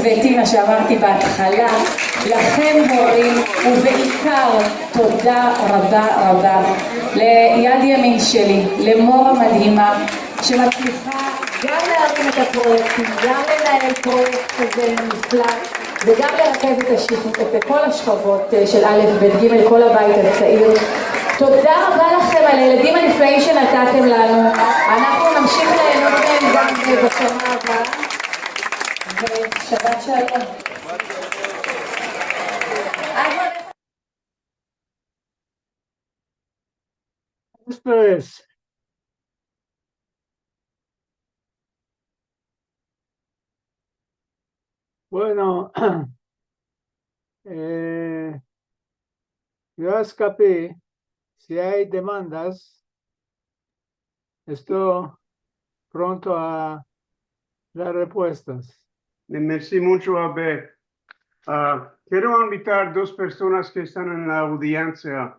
לפי מה שאמרתי בהתחלה, לכם הורים, ובעיקר תודה רבה רבה ליד ימין שלי, למור המדהימה, שמצליחה גם להרים את הפרויקטים, גם לנהל פרויקט כזה נפלא, וגם לרכז את השיח-, את כל השכבות, אה, של א', ב', ג', כל הבית הצעיר. תודה רבה לכם על הילדים הנפלאים שנתתם לנו. אנחנו נמשיך ליהנות מהם גם בשנה הבאה. ושבת שלום. Esto es. Bueno, eh, yo eskapi, si ay demandas, esto pronto a dar repuestas. Mersi muncho, Albert. Ah, kero invitar dos personas ke estan en la audiensia.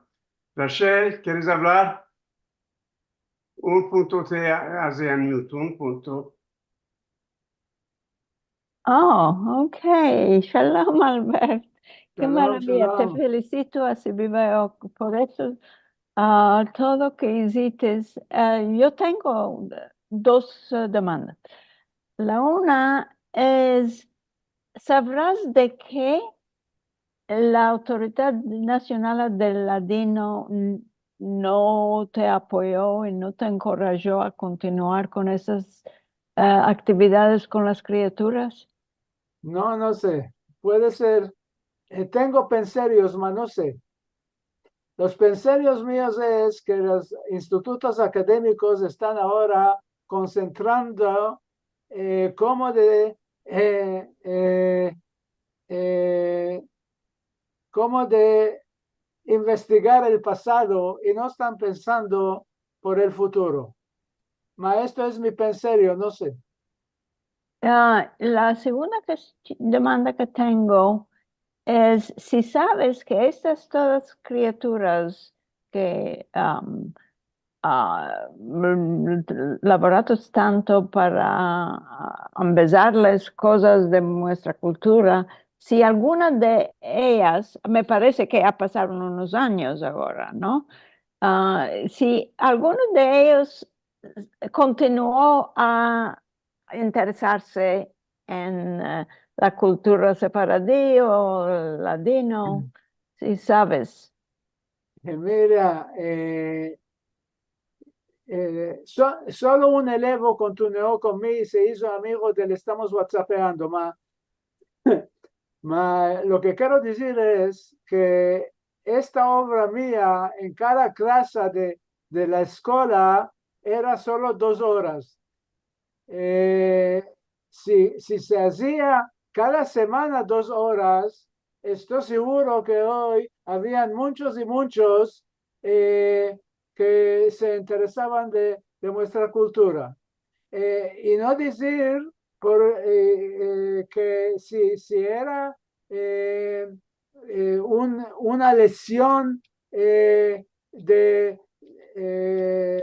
Rachel, keres avlar? Un punto te aze unmute, un punto. Oh, ok. Shalom, Albert. Ke Shalom, maravia. Te shalom. felisito a Sibiba Yok por esto, ah, todo ke izites. Ah, yo tengo dos, ah, demandas. La una es, savras de ke la Autoridad Nasional del Ladino n-, no te apoyo i no te enkorajo a kontinuar kon esas, eh, aktividades kon las kriaturas? No, no se. Puede ser. Eh, tengo penserios, ma no se. Los penserios mios es ke los institutos akademikos estan agora konsentrando, eh, komo de, eh, eh, eh, komo de investigar el pasado i no estan pensando por el futuro. Ma esto es mi penserio, no se. Ah, la segunda kes-, demanda ke tengo es si saves ke estas todas kriaturas ke, am, ah, mm, lavoratos tanto para, ah, ambezarles kozas de muestra kultura, si alguna de eyas, me parese ke ya pasaron unos anyos agora, no? Ah, si alguno de eyos kontinuo a interesarse en, eh, la kultura sefaradi o ladino, si saves. Eh, mira, eh, eh, so-, solo un elevo kontinuo kon mi i se izo amigo del estamos whatsapeando, ma, ma lo ke kero dizir es ke esta ovra mia en kada klasa de, de la eskola era solo dos oras. Eh, si, si se azia kada semana dos oras, esto siguro ke oy avian munchos i munchos, eh, ke se interesavan de, de muestra kultura. Eh, i no dizir por, eh, eh, ke si, si era, eh, eh, un, una lesion, eh, de, eh,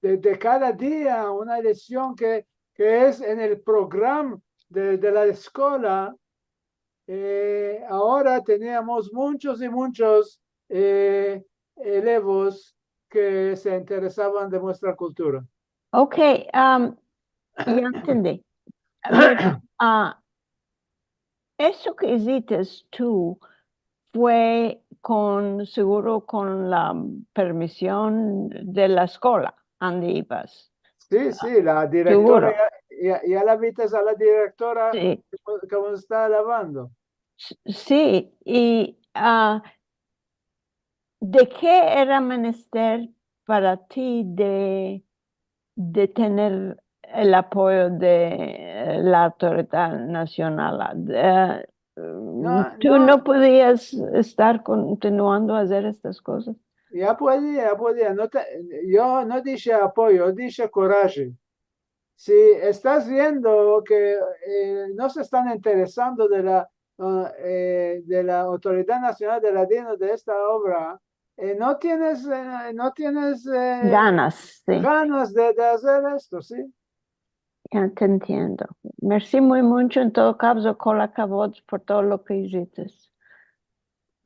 de, de kada dia, una lesion ke, ke es en el programa de, de la eskola, eh, agora teniamos munchos i munchos, eh, elevos ke se interesavan de muestra kultura. Ok, am, ya entendi. Pero, ah, eso ke izites tu fue kon, siguro kon la permision de la eskola ande ivas. Si, si, la direktora, Siguro. ya, ya, ya la vites a la direktora Si. ke, ke esta alavando. S-, si, i, ah, de ke era menester para ti de, de tener el apoyo de, eh, la Autoridad Nasional? Eh, No, tu no. no podias estar kontinuando a azer estas kozas? Ya puedia, ya puedia. No te, yo no dishe apoyo, dishe koraje. Si estas viendo ke, eh, no se estan interesando de la, ah, eh, de la Autoridad Nasional de Ladino de esta ovra, eh, no tienes, eh, no tienes, eh, Ganas, si. ganas de, de azer esto, si? Ya te entiendo. Mersi muy muncho, en todo kavzo, kol akavod por todo lo ke izites.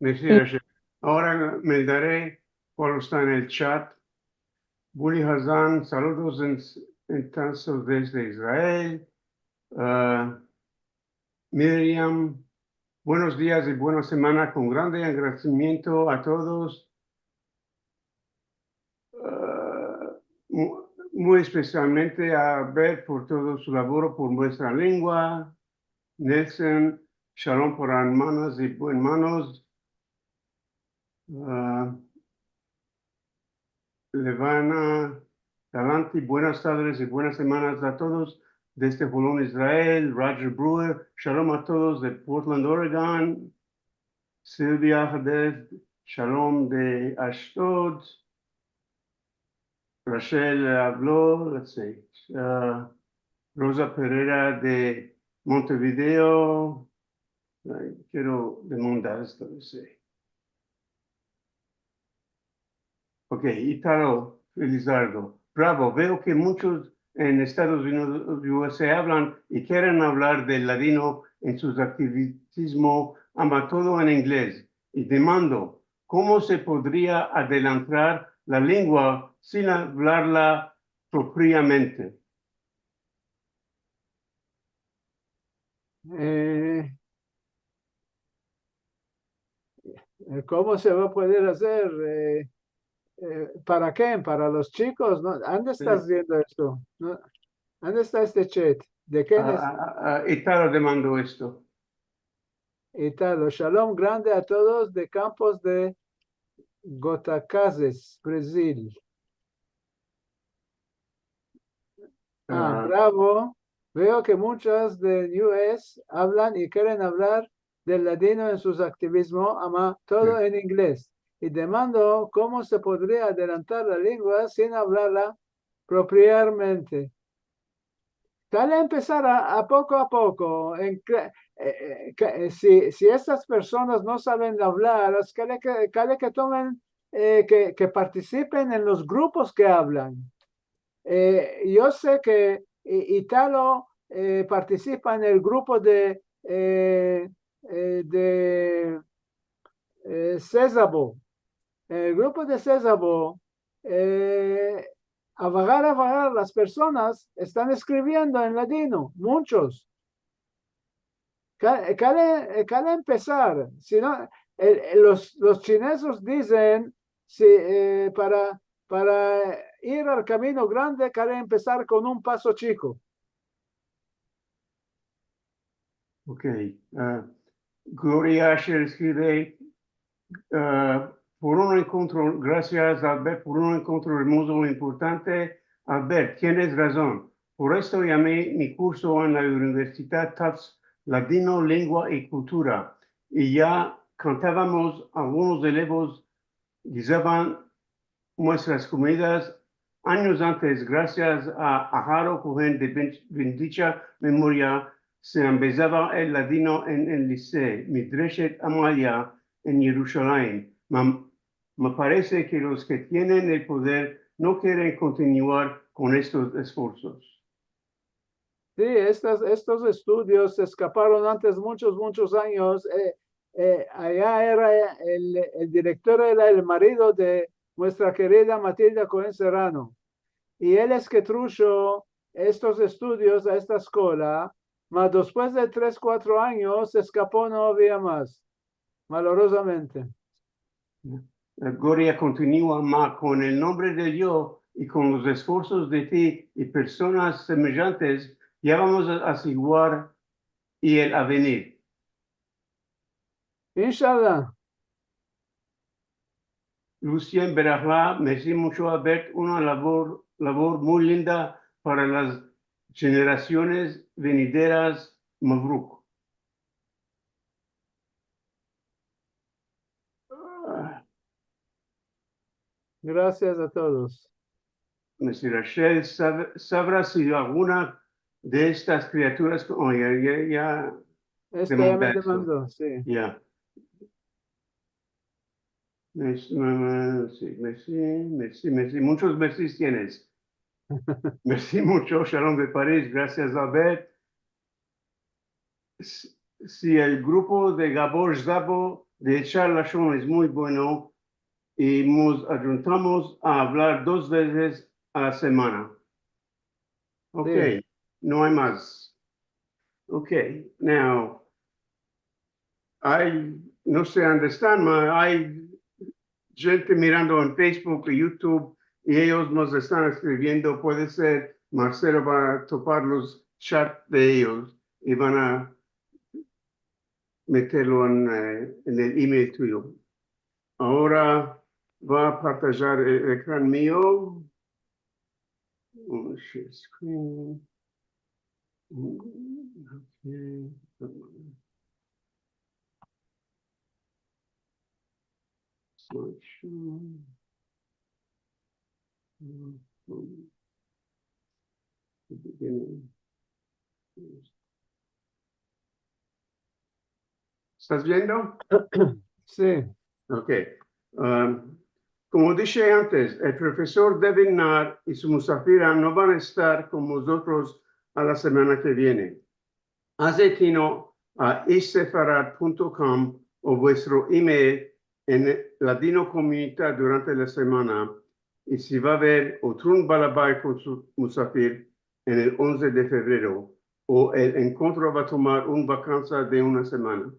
Mersi, Rachel. Agora me dare kual esta en el chat. Buli Hazan, saludos en, entonses desde Israel. Ah, Miriam, buenos dias i buena semana, kon grande agradesimiento a todos. Ah, mu-, muy espesialmente a Albert por todo su lavoro por muestra lengua. Nelson, shalom para ermanas i ermanos. Ah, Levana Galanti, buenas tardes i buenas semanas a todos desde Holon, Israel. Roger Brewer, shalom a todos de Portland, Oregon. Silvia Haded, shalom de Ashdod. Rachel avlo, let's see. Ah, Rosa Pereira de Montevideo. Ay, kero demandar esto, no se. Ok, Italo Felizardo. Bravo, veo ke munchos en Estados Unidos, U S A, avlan i keren avlar del ladino en sus aktivismo, ama todo en inglez. I demando, komo se podria adelantrar la lengua sin avlarla propriamente? Eh, eh, komo se va a poder azer? Eh, eh, para ken? Para los chikos? No? Ande estas viendo esto? No? Ande esta este chat? De ken es? Ah, ah, ah, Italo demando esto. Italo, shalom grande a todos de Kampos de Gotakazes, Brazil. Ah, bravo. Veo ke munchas de U S avlan i keren avlar del ladino en sus aktivismo, ama todo en inglez. I demando komo se podria adelantar la lengua sin avlarla propriamente. Kale empesar a, a poko a poko. En kla-, eh, eh, ka-, eh, si, si estas personas no saven avlar, es kale ke, kale ke tomen, eh, ke, ke partisipen en los grupos ke avlan. Eh, yo se ke, eh, Italo, eh, partisipa en el grupo de, eh, eh, de, eh, Sezabo. En el grupo de Sezabo, eh, a vagar, a vagar, las personas estan eskriviendo en ladino, munchos. Ka-, kale, kale empesar, si no, el, el, los, los chinesos dizen, si, eh, para, para ir al kamino grande, kale empesar kon un paso chiko. Ok. Ah, Gloria Asher eskrive, ah, por un enkontro, grasias, Albert, por un enkontro ermozo i importante. Albert, tienes razon. Por esto yame mi kurso en la Universidad Tufts, Ladino, Lengua i Kultura. I ya kantavamos, algunos elevos gizavan muestras komidas anyos antes, grasias a Aharo Kohen de ben-, bendicha memoria, se ambezava el ladino en, en lise, Midreshet Amalia, en Yerushalayim. Ma, me parese ke los ke tienen el poder no keren kontinuar kon estos esforsos. Si, estas, estos estudios se eskaparon antes munchos, munchos anyos. Eh, eh, aya era el, el direktor, era el marido de muestra kerida Matilda Kohen Serrano. I el es ke trusho estos estudios a esta eskola, ma despues de tres, kuatro anyos se eskapo, no avia mas, malorozamente. Gloria kontinua, ma kon el nombre de Dio i kon los esforsos de ti i personas semejantes, ya vamos a, a siguar i el avenir. Inshallah. Lucien Berahla, mersi muncho, Albert, una lavor, lavor muy linda para las jenerasiones venideras. Mabruk. Grasias a todos. Mersi, Rachel, sav-, savras si alguna de estas kriaturas, oh, ya, ya, ya. Esta ya me demando, si. Ya. Mersi, mersi, mersi, mersi. Munchos mersis tienes. Mersi muncho, Shalom de Paris, grasias, Albert. S-, si el grupo de Gabor Szabo de echar lashon es muy bueno, i mos ajuntamos a avlar dos vezes a la semana. Okey, si, no ay mas. Okey, now, ay, no se understand, ma ay djente mirando en Facebook i YouTube, i eyos mos estan eskriviendo, puede ser Marcelo va a topar los chat de eyos i van a meterlo en, eh, en el email tuyo. Agora va a partajar el ekran mio. Oh, share screen. Okey. Slideshow. Estas viendo? Si. Okey. Um, komo dishe antes, el profesor Devin Naar i su musafira no van a estar kon mozotros a la semana ke viene. Aze tino a isefarad punto com o vuestro email en Ladinokomunita durante la semana, i si va a aver otrun balabay kon su musafir en el onze de fevrero, o el enkontro va a tomar un vakansa de una semana.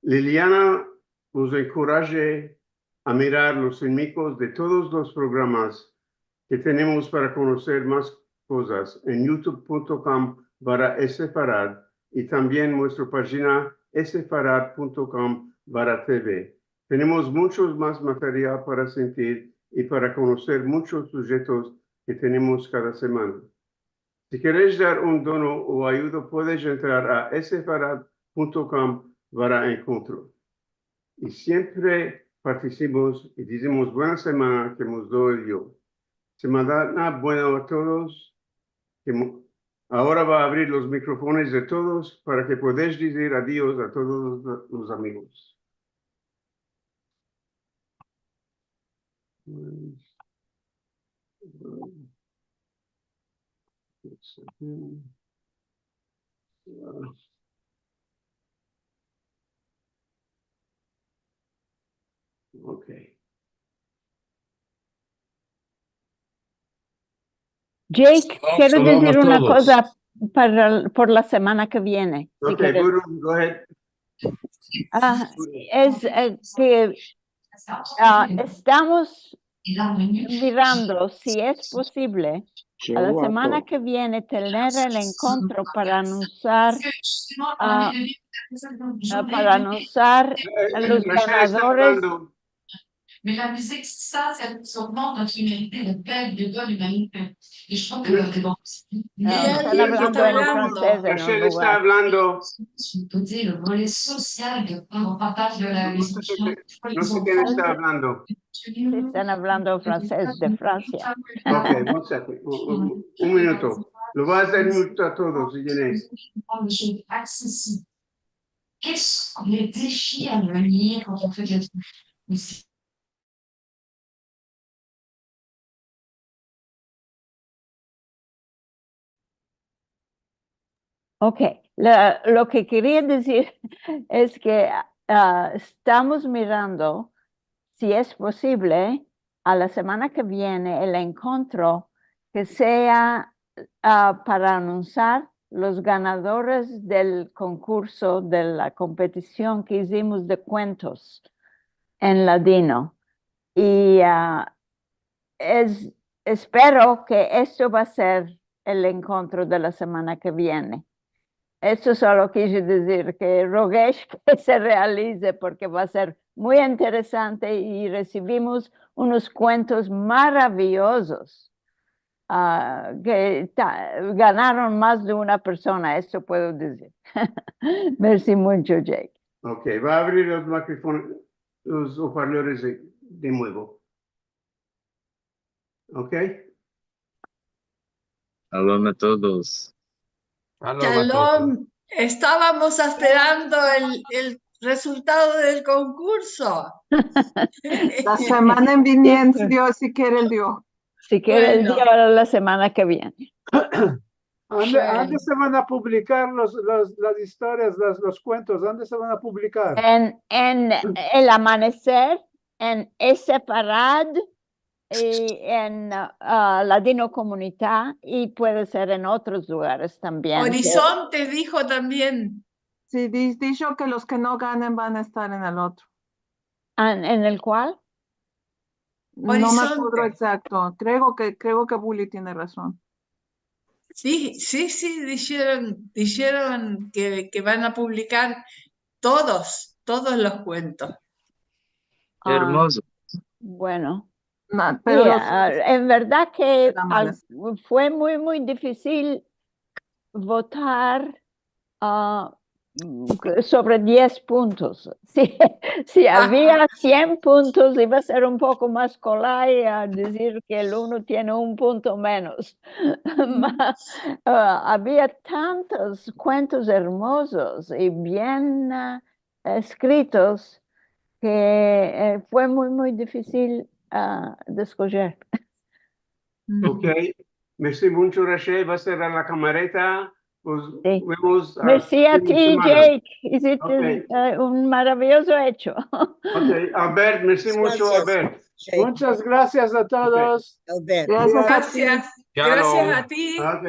Liliana mos enkoraje a mirar los filmikos de todos los programas ke tenemos para konoser mas kozas en youtube punto com barra sefarad i tambien muestro pajina sefarad punto com barra tv. Tenemos munchos mas material para sentir i para konoser munchos sujetos ke tenemos kada semana. Si keres dar un dono o ayudo, puedes entrar a sefarad punto com barra enkontro. I siempre partisipamos i dizimos buena semana ke mos do el yo. Semana buena a todos. Ke mo-, agora va a avrir los mikrofonos de todos para ke podesh dizir adios a todos los, los amigos. Okey. Jake, kero dizir una koza para, por la semana ke viene, si keres. Okey, go ahead. Ah, es, eh, ke, ah, estamos mirando si es posivle a la semana ke viene tener el enkontro para anunsiar, ah, ah, para anunsiar a los ganadores. Mais la musique, ça, ça nous augmente notre humanité, la belle, de bonne humanité. Et je crois que... Ah, estan avlando en fransez en un lugar. Rachel esta avlando. Sur le côté, le volet social de, quand on partage de la... No se, no se ken esta avlando. Si, estan avlando fransez de Fransia. Okey, un, un, un minuto. Lo vo a azer muto a todos, si keres. Quels sont les défis à venir quand on fait de la musique? Okey, la, lo ke keria dizir es ke, ah, estamos mirando si es posivle a la semana ke viene el enkontro ke sea, ah, para anunsiar los ganadores del konkurso, de la kompetision ke izimos de kuentos en ladino. I, ah, es, espero ke esto va a ser el enkontro de la semana ke viene. Esto solo kije dizir ke rogesh ke se realize, porke va a ser muy interesante i resivimos unos kuentos maraviyozos, ah, ke ta-, ganaron mas de una persona, esto puedo dizir. Mersi muncho, Jake. Okey, vo a avrir los mikrofonos, los oparlores de, de muevo. Okey. Shalom a todos. Shalom a todos. Shalom. Estavamos esperando el, el rezultado del konkurso. La semana viniente, si Dios kere, el Dios. Si kere el Bueno. dia o la semana ke viene. Ande, Shen. Ande se van a publikar los, los, las istorias, los, los kuentos? Ande se van a publikar? En, en El Amaneser, en Sefarad i en, ah, Ladinokomunita, i puede ser en otros lugares tambien. Orizonte dijo tambien. Si, di- disho ke los ke no ganen van a estar en el otro. En, en el kual? No me akodro Orizonte. Ekzakto. Kreo ke, kreo ke Buli tiene razon. Si, si, si, disheron, disheron ke, ke van a publikar todos, todos los kuentos. Ah, Ermozo. bueno. Na, pero Si, los ah, en verdad ke la al- mala. Fue muy, muy difisil votar, ah, mm, sovre diez puntos. Si, si Aha. avia sien puntos, iva a ser un poko mas kolay a dizir ke el uno tiene un punto menos. Ma, ah, avia tantos kuentos ermozos i bien, ah, eskritos ke, eh, fue muy, muy difisil, ah, de eskojer. Mm. Ok. Mersi muncho, Rachel. Va a serrar la kamareta. Pues Si. vemos a Mersi a fin de ti, semana. Jake. Iziste, Ok. eh, un maraviyozo echo. Ok. Albert, mersi muncho, Gracias. Albert. Che, Munchas grasias a todos. Albert. Grasias a ti. Grasias. Shalom. Grasias a ti. Ok.